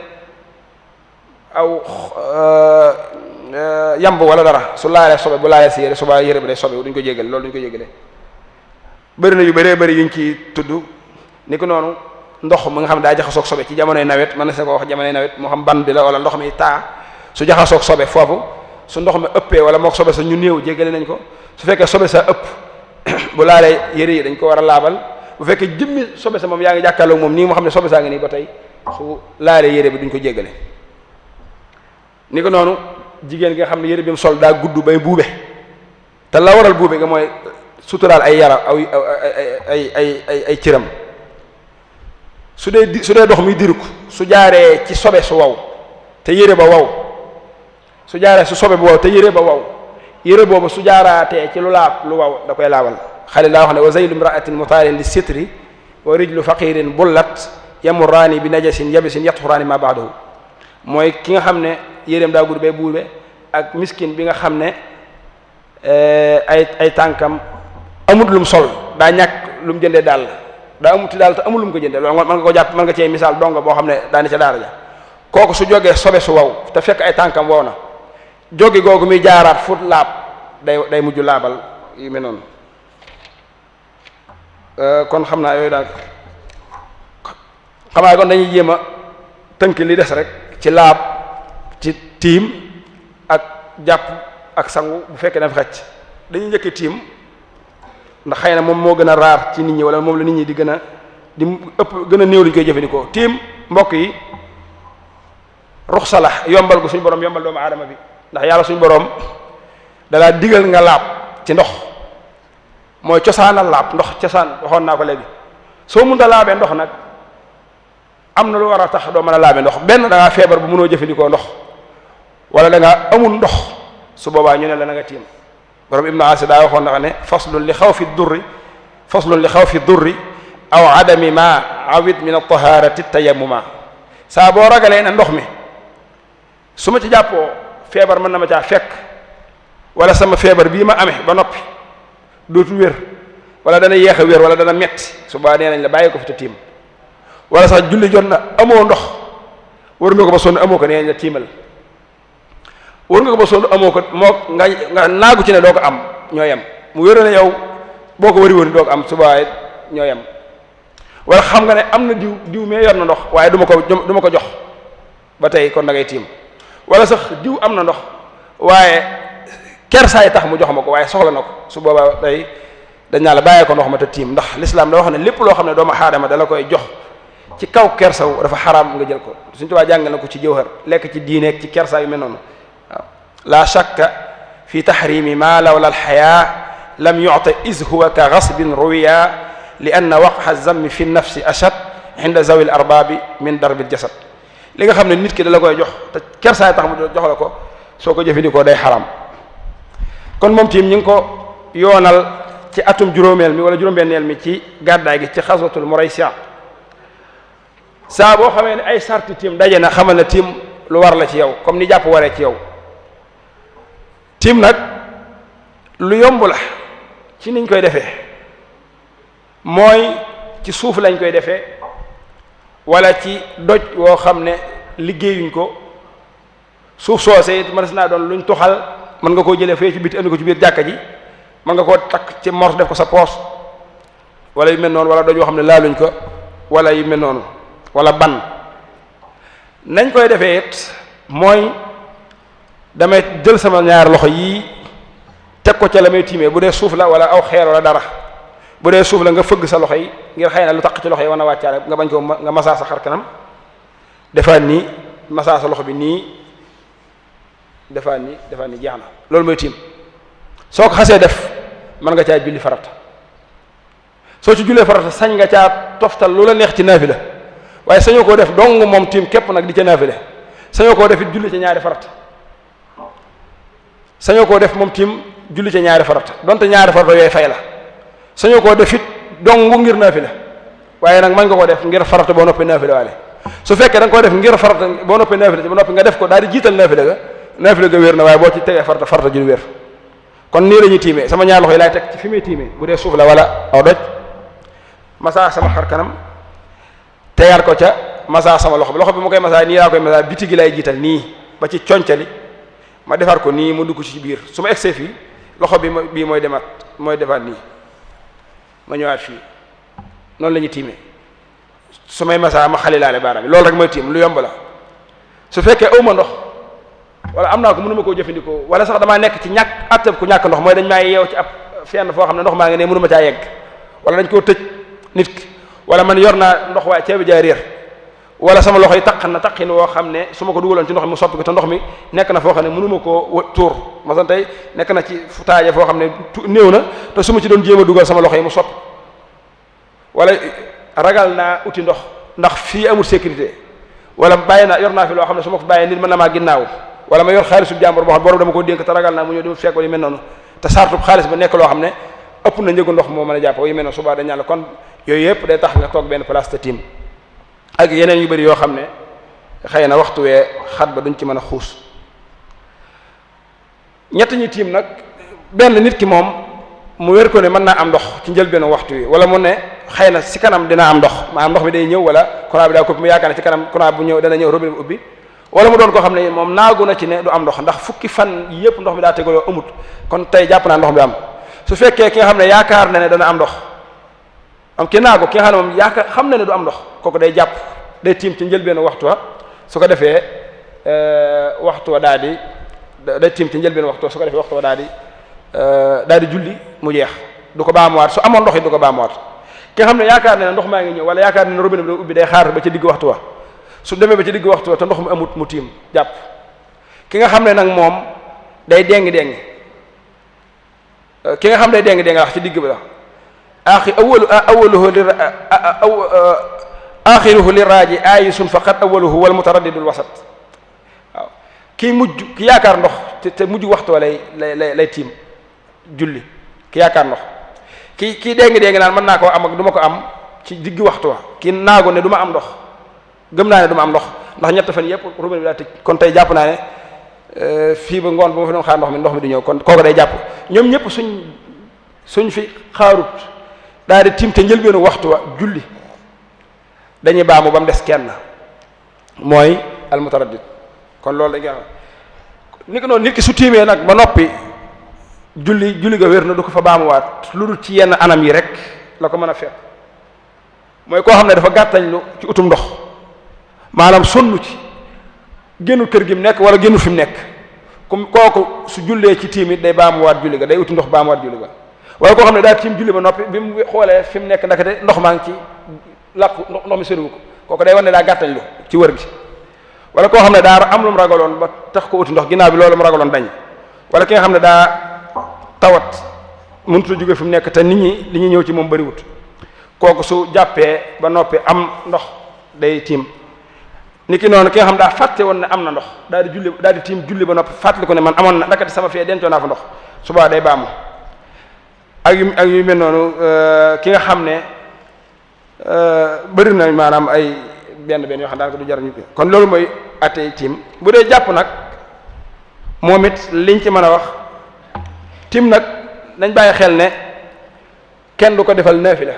S1: aw yamb wala dara su laalee sobe bu laalee si yére suba yére bi day sobe duñ ko jéggale loolu duñ ko jéggale bëri na yu bëree bëri yuñ ci tudd ni ko noonu ndox mu nga xam ne daa jaxasoog sobe ci jamonoy nawet mën na sa ko wax jamonoy nawet moo xam ban bi la wala ndox mi taa su jaxasoog sobe foofu su ndox mi ëppee wala mook sobe sa ñu néew jéggale nañ ko su fekkee sobe sa ëpp bu laalee yére yi dañ ko war a laabal bu fekkee jëmmi sobe sa moom yaa ngi jàkkaarloo moom nii moo xam ne sobe saa ngi nii ba tey su laalee yére bi duñ ko jéggale ni ko noonu jigéen gi nga xam ne yére bi mu sol daa gudd bay buube te la waral buube nga mooy suturaal ay yaram ay cëram su dee dox muy diruk su jaaree ci sobe su wow te yére ba wow su jaaree su sobe bu wow te yére ba wow yére boobu su jaaraatee ci lu laab lu wow da koy laabal xalil daa wax ne wa zaylu imraatin mutaalin li sitri wa rijlu faqirin bullat yamurraani bi najasin yabisin yatxuraani ma baadahu mooy ki nga xam ne yéreem daa gudd bay buube ak miskin bi nga xam ne ay tànkam amut lum sol daa ñàkk lu mu jëndee daal daa amuti daal te amul lu mu ko jëndee loolu mën nga ko jàpp mën nga cee misaal donga boo xam ne daa ne ca daara ja kooku su jógee sobe su wow te fekk ay tànkam wow na jóge googu muy jaaraat fut laab day mujj laabal yu mel noonu kon xam naa yooyu daal xamaa kon dañuy jéem a tënk li des rek ci laab ci tiim ak jàpp ak sangu bu fekkee dafa xecc dañuy njëkk tiim ndax xëy na moom moo gën a raar ci nit ñi wala moom la nit ñi di gën a néew lu ñu koy jëfandikoo tiim mbokk yi ruxsa la yombal gu suñu borom yombal doomu aadama bi ndax yàlla suñu borom dalaa digal nga laab ci ndox mooy cosaanal laab ndox cosaan waxoon naa ko léegi soo mënta laabee ndox nag am na lu war a tax doo mën a laabee ndox benn da ngaa feebar bu mënoo jëfandikoo ndox wala da ngaa amul ndox su boobaa ñu ne la na nga tiim borom ibnu asi daa waxoon na ne faslun li xawfi durri aw adami ma awid min at-taharati tayammuma saa boo ragalee ne ndox mi su ma ci jàppoo feebar mën na ma caa fekk wala sama feebar bii ma amee ba noppi dootu wér wala dana yéex a wér wala dana metti suba nee nañ la bàyyi ko fi te tiim wala sax julli jot na amoo ndox war nga ko ba sonn amoo ko nee nañ la tiimal war nga ko ba sonn amoo ko moo nga naagu ci ne doo ko am ñoo yem mu wér ne yow boo ko wari woon doo ko am suba ñoo yem wala xam nga ne am na diw mee yor na ndox waaye du ma ko jox ba tey kon da ngay tiim wala sax diw am na ndox waaye kersaay tax mu jox ma ko waaye soxla na ko su boobaa tey dañ naa la bàyyee ko ndox ma te tiim ndax lislaam da wax ne lépp loo xam ne doomu aadama dala koy jox ci kaw kersaw dafa xaraam nga jël ko suñu Tuubaa jàngal na ko ci jawhar lekk ci diineeg ci kersa yu mel noonu waaw la shakka fi tahrimi ma lawla alxayaa lam yu'ta is huwa ka gasbin ruwiya li anna waqxa zammi fi nafsi ashad inda zawi al arbaabi min darbi al jasad li nga xam ne nit ki dala koy jox te kersaay tax mu jox la ko soo ko jëfandikoo day xaraam kon moom tiim ñu ngi ko yoonal ci atum juróomeel mi wala juróom-benneel mi ci gàddaay gi ci xaswatul Muraysiya saa boo xamee ne ay sarti tiim daje na xamal na tiim lu war la ci yow comme ni jàpp waree ci yow tiim nag lu yomb la ci niñ koy defee mooy ci suuf lañ koy defee wala ci doj woo xam ne liggéeyuñ ko suuf soose it mën naa doon luñ tuxal mën nga koo jëlee fee ci biti andi ko ci biir jàkka ji mën nga koo takk ci mors def ko sa poos wala yu mel noonu wala doj yoo xam ne laaluñ ko wala yu mel noonu wala ban nañ koy defee it mooy damay jël sama ñaari loxo yii teg ko ca la may tiimee bu dee suuf la wala aw xeer wala dara bu dee suuf la nga fëgg sa loxo yi ngir xëy na lu taq ci loxo yi wan a wàccaale nga bañ ko nga masaa sa xar kanam defaat nii masaa sa loxo bi nii defaat nii jeex na loolu mooy tiim soo ko xasee def mën nga caa julli farata soo ci jullee farata sañ nga caa toftal lu la neex ci naafila waaye sañoo koo def dong moom tiim képp nag di ca naafile sañoo koo def it julli ca ñaari farata sañoo koo def moom tiim julli ca ñaari farata donte ñaari farata yooyu fay la sañoo koo def it dong ngir naafila waaye nag mën nga ko def ngir farata boo noppee naafila waale su fekkee da nga ko def ngir farata boo noppee naafila ba noppi nga def ko daal di jiital naafila ga wér na waaye boo ci tegee farata ju wér kon nii la ñuy tiimee sama ñaar loxo yi laay teg ci fi muy tiimee bu dee suuf la wala aw doj masaa sama xar kanam tegaat ko ca masaa sama loxo bi mu koy masaa nii laa koy masaa biti gi lay jiital nii ba ci concali ma defar ko nii mu dugg ci biir su ma egsee fii loxo bi bii mooy defaat nii ma ñëwaat fii noonu la ñuy tiimee su may masaa ma xalilaale baaraam yi loolu rek mooy tiim lu yomb la su fekkee awma ndox wala am naa ko mënuma koo jëfandikoo wala sax damaa nekk ci attab ku ñàkk ndox mooy dañ maa yeew ci ab fenn foo xam ne ndox maa ngi ne mënuma caa yegg wala dañ koo tëj nit ki wala man yor naa ndox waaye ceebi jaay réer wala sama loxo yi taqin woo xam ne su ma ko dugaloon ci ndox mi mu soppi ko te ndox mi nekk na foo xam ne mënuma koo tuur masan tey nekk na ci fu taaje foo xam ne néew na te su ma ci doon jéem a dugal sama loxo yi mu soppi wala ragal naa uti ndox ndax fii amul sécurité wala yor naa fi loo xam ne su ma ko bàyyee nit mën na maa ginnaaw wala ma yor xaalisu jàmbur boo xam borom dama ko dénk te ragal naa mu ñëw di fekk wala yu mel noonu te sartub xaalis ba nekk loo xam ne ëpp na njëgu ndox moo mën a jàpp yu mel noonu suba dañ la kon yooyu yëpp day tax nga toog benn place te tiim ak yeneen yu bëri yoo xam ne xëy na waxtu wee xat ba duñ ci mën a xuus ñett ñi tiim nag benn nit ki moom mu wér ko ne mën naa am ndox ci njëlbéenu waxtu wi wala mu ne xëy na si kanam dina am ndox maanaam ndox mi day ñëw wala courant bi daa ko mu yaakaar ne ci kanam courant bu ñëw dana ñëw robinet bi ubbi wala mu doon koo xam ne moom naagu na ci ne du am ndox ndax fukki fan yëpp ndox mi daa tegaloo amut kon tey jàpp naa ndox mi am su fekkee ki nga xam ne yaakaar na ne dana am ndox am ki naagu ki nga xam ne moom yaakaar xam na ne du am ndox kooku day jàpp day tiim ci njëlbeenu waxtu wa su ko defee waxtu wa daal di day tiim ci njëlbeenu waxtu wa su ko defee waxtu wa daal di julli mu jeex du ko baamuwaat su amoon ndox yi du ko baamuwaat ki nga xam ne yaakaar na ne ndox maa ngi ñëw wala yaakaar na ne robinet bi da ubbi day xaar ba ci digg waxtu wa su demee ba ci digg waxtu wa te ndox mu amut mu tiim jàpp ki nga xam ne nag moom day déng-déng ki nga xam day déng-déng wax ci digg bi la axiruhu li raaji ayisun faqat awaluhu wal mutaraddidul wasat waaw kii mujj ki yaakaar ndox te mujj waxtu wa lay tiim julli ki yaakaar ndox kii dégg naan mën naa koo am ak du ma ko am ci digg waxtu wa ki naago ne du ma am ndox gëm naa ne du ma am ndox ndax ñett fan yëpp robinet bi daa tëj kon tey jàpp naa ne fii ba ngoon bu ma fi doon xaar ndox mi du ñëw kon kooku day jàpp ñoom ñëpp suñ fi xaarut daal di tiim te njëlbeenu waxtu wa julli dañuy baamu ba mu des kenn mooy almutaraddid kon loolu dañ koy xam ni ko noonu nit ki su tiimee nag ba noppi julli ga wér na du ko fa baamuwaat lu dul ci yenn anam yi rek la ko mën a fekk mooy koo xam ne dafa gàttañlu ci utum ndox maanaam sonn ci génnu kër gi mu nekk wala génnu fi mu nekk comme kooku su jullee ci tiim it day baamuwaat julli ga day uti ndox baamuwaat julli ga wala koo xam ne daa tiim julli ba noppi bi mu xoolee fi mu nekk ndakate ndox maa ngi ci làkku ndox mi soriwu ko kooku day wan ne daa gàttañlu ci wër gi wala koo xam ne daa am lu mu ragaloon ba tax ko uti ndox ginnaaw bi loolu mu ragaloon dañ wala ki nga xam ne daa tawat mënut a jóge fi mu nekk te nit ñi li ñuy ñëw ci moom bëriwut kooku su jàppee ba noppi am ndox day tiim ni ki noonu ki nga xam daa fàtte woon ne am na ndox daal di tiim julli ba noppi fàttali ko ne man amoon na ndakati sama fee dencoo naa fa ndox suba day baamu ak yu mel noonu ki nga xam ne bëri na maanaam ay benn yoo xam daanaka du jar ñu kon loolu mooy attey tiim bu dee jàpp nag moom it liñ ci mën a wax tiim nag nañ bàyyi xel ne kenn du ko defal naafila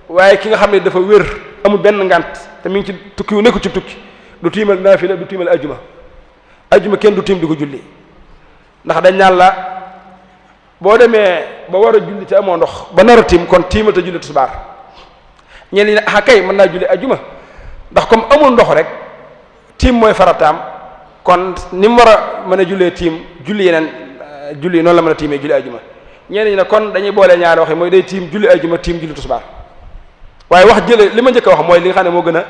S1: waaye ki nga xam ne dafa wér amul benn ngant te mi ngi ci tukki wu nekku ci tukki du tiimal naafila du tiimal ajjuma kenn du tiim di ko julli ndax dañ naan la boo demee ba war a julli te amoo ndox ba nar a tiim kon tiimal te julli tisbaar ñeen ñi ne ah kay mën naa julli ajjuma ndax comme amul ndox rek tiim mooy farataam kon ni mu war a mën a jullee tiim julli yeneen julli noonu la mën a tiimee julli ajjuma ñeen ñi ne kon dañuy boole ñaari wax yi mooy day tiim julli ajjuma tiim julli tisbaar waaye wax jële li ma njëkk a wax mooy li nga xam ne moo gën a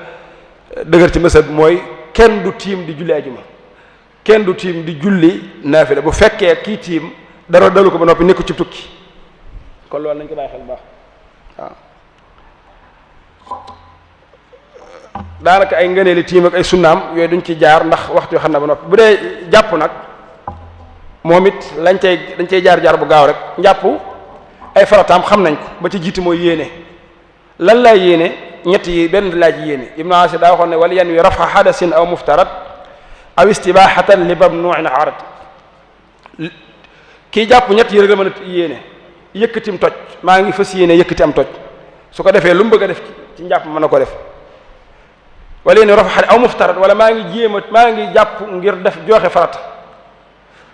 S1: dëgër ci mësab mooy kenn du tiim di julli ajjuma kenn du tiim di julli naafila bu fekkee kii tiim dara dalu ko ba noppi nekku ci tukki kon loolu nañ ko bàyyi xel bu baax waaw daanaka ay ngëneeli tiim ak ay sunnaam yooyu duñ ci jaar ndax waxtu yoo xam ne ba noppi bu dee jàpp nag moom it dañ cay jaar bu gaaw rek njàpp ay farataam xam nañ ko ba ci jiiti mooy yéene lan laa yéene ñett yi benn laaj yéene Ibnu Asir daa waxoon ne wala yan wi rafa hadasin aw muftarat aw istibahatan li mamnuin arad kii jàpp ñett yi rek la mën a yéene yëkkatim toj maa ngi fas yéene yëkkati am toj su ko defee lu mu bëgg a def ci njàpp mën na ko def wala yéen rafa aw muftarat wala maa ngi jàpp ngir def joxe farata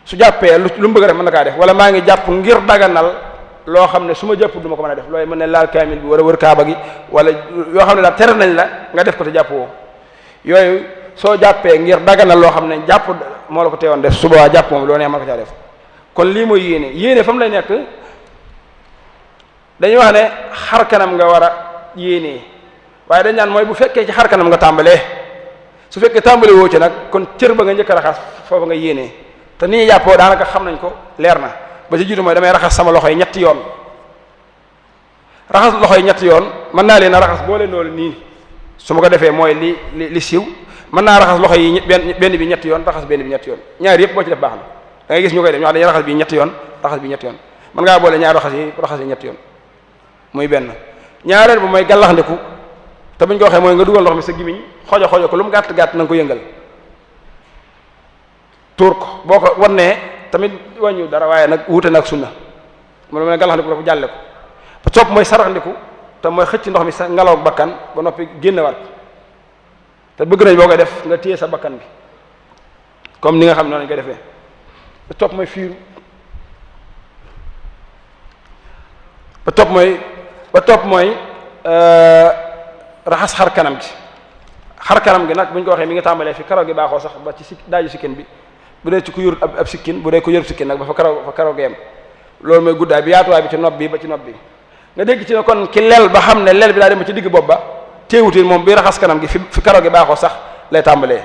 S1: su jàppee lu mu bëgg a def mën na kaa def wala maa ngi jàpp ngir daganal loo xam ne su ma jàpp du ma ko mën a def looy mën ne laal kaamil bi wala wër kaaba gi wala yoo xam ne daal tere nañ la nga def ko te jàpp woo yooyu soo jàppee ngir daganal loo xam ne jàpp moo la ko teewoon def suba waa jàpp moom loo neex mën ko caa def kon lii mooy yéene fa mu lay nekk dañuy wax ne xar kanam nga war a yéenee waaye dañ naan mooy bu fekkee ci xar kanam nga tàmbalee su fekkee tàmbale woo ci nag kon cër ba nga njëkk a raxas foofu nga yéenee te ni ñuy jàppoo daanaka xam nañ ko leer na ba ci jiitu mooy damay raxas sama loxo yi ñetti yoon raxas loxo yi ñetti yoon mën naa leen a raxas boole loolu nii su ma ko defee mooy li siiw mën naa raxas loxo yi benn bi ñetti yoon raxas benn bi ñetti yoon ñaar yëpp boo ci def baax na da ngay gis ñu koy def ñoo xam dañuy raxas bi ñetti yoon raxas bi ñetti yoon mën ngaa boole ñaar raxas yi ñetti yoon muy benn ñaareel bu mooy gàllaxndiku te buñ ko waxee mooy nga dugal ndox mi sa gimiñ xojo ko lu mu gàtt na nga ko yëngal tuur ko boo ko wannee tamit wàññiwul dara waaye nag wuute na ak sunna mu ne gàllaxndiku dafa jàlle ko ba topp mooy saraxndiku te mooy xëcc ndox mi sa ngelaw bakkan ba noppi génnewaat te bëgg nañ boo koy def nga téye sa bakkan bi comme ni nga xam ne noonu lañ koy defee ba topp mooy fiiru ba topp mooy raxas xar kanam gi nag bu ñu ko waxee mi nga tàmbalee fi karaw gi baaxoo sax ba ci daaju sikkin bi bu dee ci ku yor ab sikkin bu dee ku yor sikkin nag ba fa karaw gi yem loolu mooy guddaay bi yaatuwaay bi ci nopp bi ba ci nopp bi nga dégg ci ne kon ki lel ba xam ne lel bi daa dem ba ci digg bopp ba teewutin moom bi raxas kanam gi fi karaw gi baaxoo sax lay tàmbalee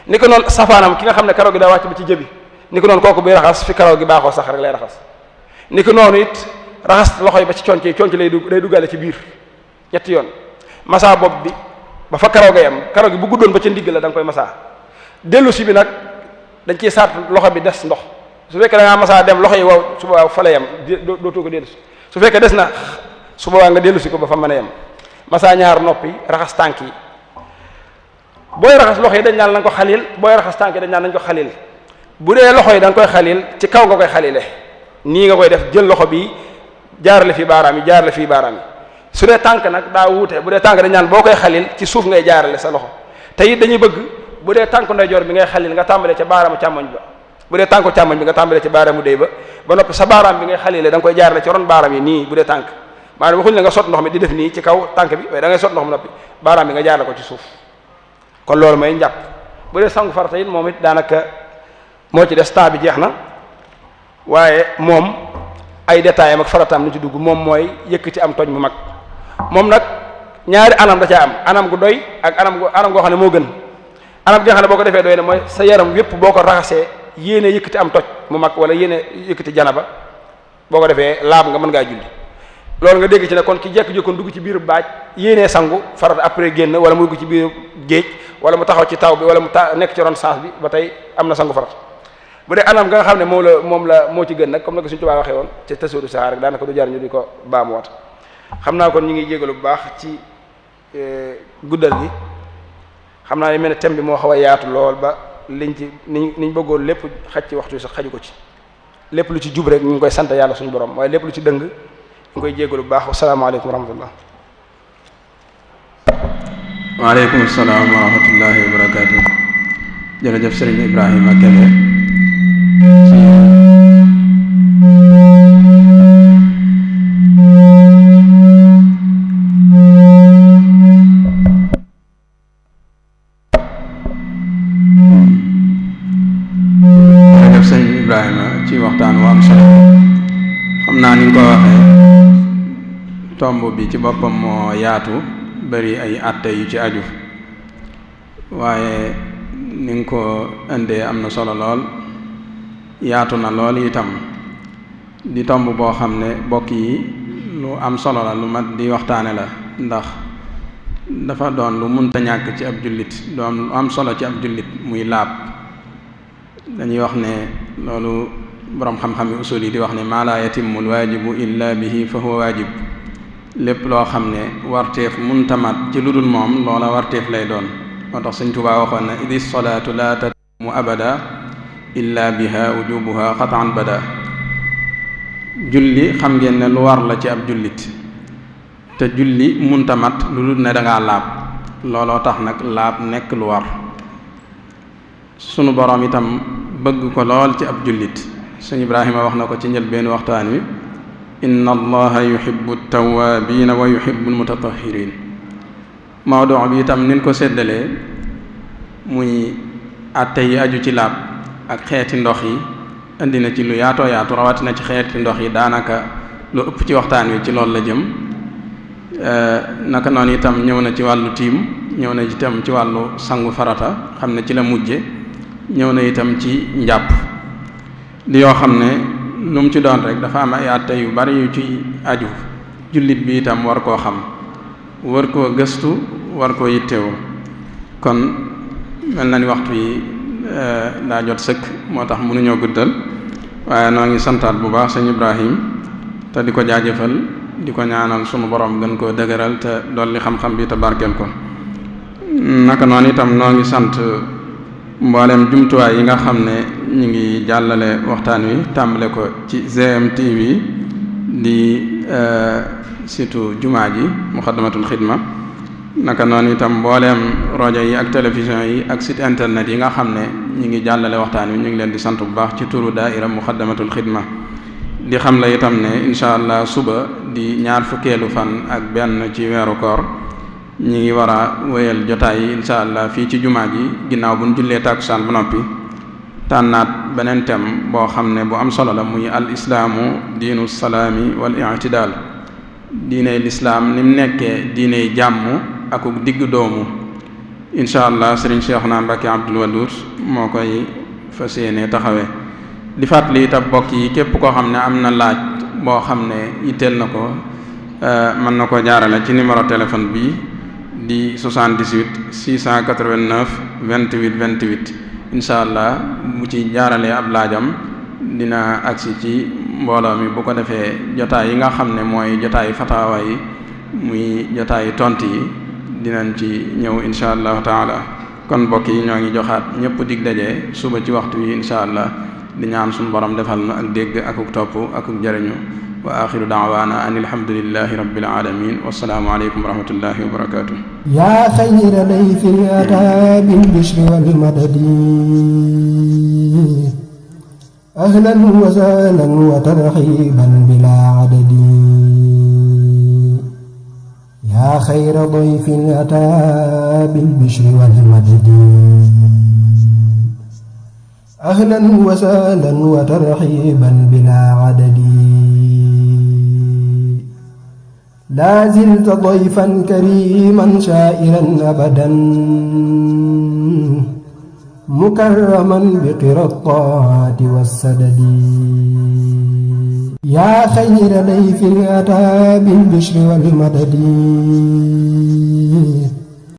S1: ni ko noonu safaanam ki nga xam ne karaw gi daa wàcc ba ci jëbi ni ko noonu kooku bi raxas fi karaw gi baaxoo sax rek lay raxas ni ko noonu it raxas loxo yi ba ci conc lay duggaale ci biir ñetti yoon masa bopp bi ba fa karaw ga yam karaw gi bu guddoon ba ca ndigg la da nga koy masa dellu si bi nag dañ ciy saat loxo bi des ndox su fekkee da ngaa masaa dem loxo yi wow su boobaa fa la yem dootoo ko dellu su fekkee des na su boobaa nga dellu si ko ba fa mën a yem masaa ñaar noppi raxas tànk yi booy raxas loxo yi dañ naan nañ ko xalil booy raxas tànk yi dañ naan nañ ko xalil bu dee loxo yi da nga koy xalil ci kaw nga koy xalile nii nga koy def jël loxo bi jaarale fii baaraam yi jaarale fii baaraam yi su dee tànk nag daa wuute bu dee tànk dañ naan boo koy xalil ci suuf ngay jaarale sa loxo te it dañuy bëgg bu dee tànk ndeyjoor bi ngay xalil nga tàmbalee ca baaraamu càmmoñ ba bu dee tànku càmmoñ bi nga tàmbalee ca baaraamu déy ba noppi sa baaraam bi ngay xalile da nga koy jaarale ci ron baaraam yi nii bu dee tànk maanaam waxuñ la nga sot ndox mi di def nii ci kaw tànk bi waaye da ngay sot ndox mi noppi baaraam bi nga jaarale ko ci suuf kon loolu mooy njàpp bu dee sangu farata it moom it daanaka moo ci des temps bi jeex na waaye moom ay détails am ak farataam lu ci dugg moom mooy yëkkati am toj mu mag moom nag ñaari anam da caa am anam gu doy ak anam goo xam ne moo gën anam gi nga xam ne boo ko defee doy ne mooy sa yaram yépp boo ko raxasee yéene yëkkati am toj mu mag wala yéene yëkkati janaba boo ko defee laab nga mën ngaa julli loolu nga dégg ci ne kon ki jekk-jekkoon dugg ci biir baaj yéenee sangu farata après génn wala mu dugg ci biir géej wala mu taxaw ci taw bi wala mu nekk ci ron sens bi ba tey am na sangu farata bu dee anam nga nga xam ne moo ci gën nag comme na ko suñu tubaab waxee woon ci tasawudu saxaar rek daanaka du jar ñu di ko baamuwaat xam naa kon ñu ngi jégalu bu baax ci guddal gi xam naa ne mel ne thème bi moo xaw a yaatu lool ba liñ ci niñ bëggoon lépp xaj ci waxtu sax xaju ko ci lépp lu ci jub rek ñu ngi koy sant yàlla suñu borom waaye lépp lu ci dëng ñu ngi koy jégalu bu baax wasalaamaaleykum wa rahmatullah.
S2: waaleykum salaam wa rahmatullahi wa barakaatu. jërëjëf Serigne Ibrahima Kébé ci waxtaan wu am solo xam naa ni nga ko waxee tomb bi ci boppam moo yaatu bari ay àtte yu ci aju waaye ni nga ko indee am na solo lool yaatu na lool itam di tomb boo xam ne bokk yi lu am solo la lu mat di waxtaane la ndax dafa doon lu munta ñàkk ci ab jullit doon lu am solo ci ab jullit muy laab dañuy wax ne loolu boroom xam-xam yi usul yi di wax ne maa laa yatimmu alwaajibu illa bihi fa huwa waajib lépp loo xam ne warteef muntamat ci lu dul moom loola warteef lay doon moo tax Sëñ Tuubaa waxoon na idi salaatu laa tatimu abada illa biha wujubuha qat'an bada julli xam ngeen ne lu war la ci ab jullit te julli muntamat lu dul ne dangaa laab looloo tax nag laab nekk lu war sunu boroom itam bëgg ko lool ci ab jullit sëñ Ibrahima wax na ko ci njëlbéenu waxtaan wi inna allaha yuhibbu tawaabiina wa yuhibbu almutatahhirin mawdu bi itam nin ko séddalee muy àtte yi aju ci laab ak xeeti ndox yi indi na ci lu yaatoo yaatu rawatina ci xeeti ndox yi daanaka lu ëpp ci waxtaan wi ci loolu la jëm naka noonu itam ñëw na ci wàllu tiim ñëw na itam ci wàllu sangu farata xam ne ci la mujje ñëw na itam ci njàpp di yoo xam ne lu mu ci doon rek dafa am ay àtte yu bari yu ci aju jullit bi itam war koo xam war koo gëstu war koo yittewoo kon mel na ni waxtu yi daa jot sëkk moo tax mënuñoo guddal waaye noo ngi santaat bu baax sëñ Ibrahim te di ko jaajëfal di ko ñaanal sunu borom gën koo dëgëral te dolli xam-xam bi te barkeel ko naka noonu itam noo ngi sant mboolem jumtuwaay yi nga xam ne ñu ngi jàllale waxtaan wi tàmbale ko ci GMTV di surtout jumaa ji Muxaddamatul Xidma naka noonu itam mbooleem rajo yi ak télévision yi ak site internet yi nga xam ne ñu ngi jàllale waxtaan wi ñu ngi leen di sant bu baax ci turu daaira Muxaddamatul Xidma di xam la itam ne incha allah suba di ñaar fukkeelu fan ak benn ci weeru koor ñi ngi war a wéyal jotaay yi incha allah fii ci jumaa ji ginnaaw bu ñu jullee tàkkusaan ba noppi tànnaat beneen thème boo xam ne bu am solo la muy al islaamu diinu salaami wal i'tidaal diiney lislaam ni mu nekkee diiney jàmm akuk digg doomu incha allah sëriñ Cheikhouna Mbacké Abdoul Wadoud moo koy fas yéene taxawee di fàttali itam bokk yi képp koo xam ne am na laaj boo xam ne yitteel na ko mën na ko jaarale ci numéro téléphone bi di 78 689 28 28 incha allah bu ci jaaralee ab laajam dina agsi ci mbooloo mi bu ko defee jotaay yi nga xam ne mooy jotaayu fatawa yi muy jotaayu tont yi dinañ ci ñëw insha allahu taala. kon mbokk yi ñoo ngi joxaat ñëpp dig daje suba ci waxtu wi insha allah di ñaan suñu borom defal na ak dégg akuk topp akuk jariñu wa axiru daawaana an alhamdulillahi rabbil alamin wassalaamu aleykum wa rahmatullahi wa barakatuh.
S3: yaa xayra dayfin ataa bil bishri wal madadi ahlan wa sahlan wa tarhiban bilaa adadi yaa xayra dayfin ataa bil bishri wal madadi ahlan wa sahlan wa tarhiban bilaa adadi laa zilta dayfan kariman shaa'iran abadan mukarraman biqira taati wassadadi yaa xayra dayfin ataa bil bishri wal madadi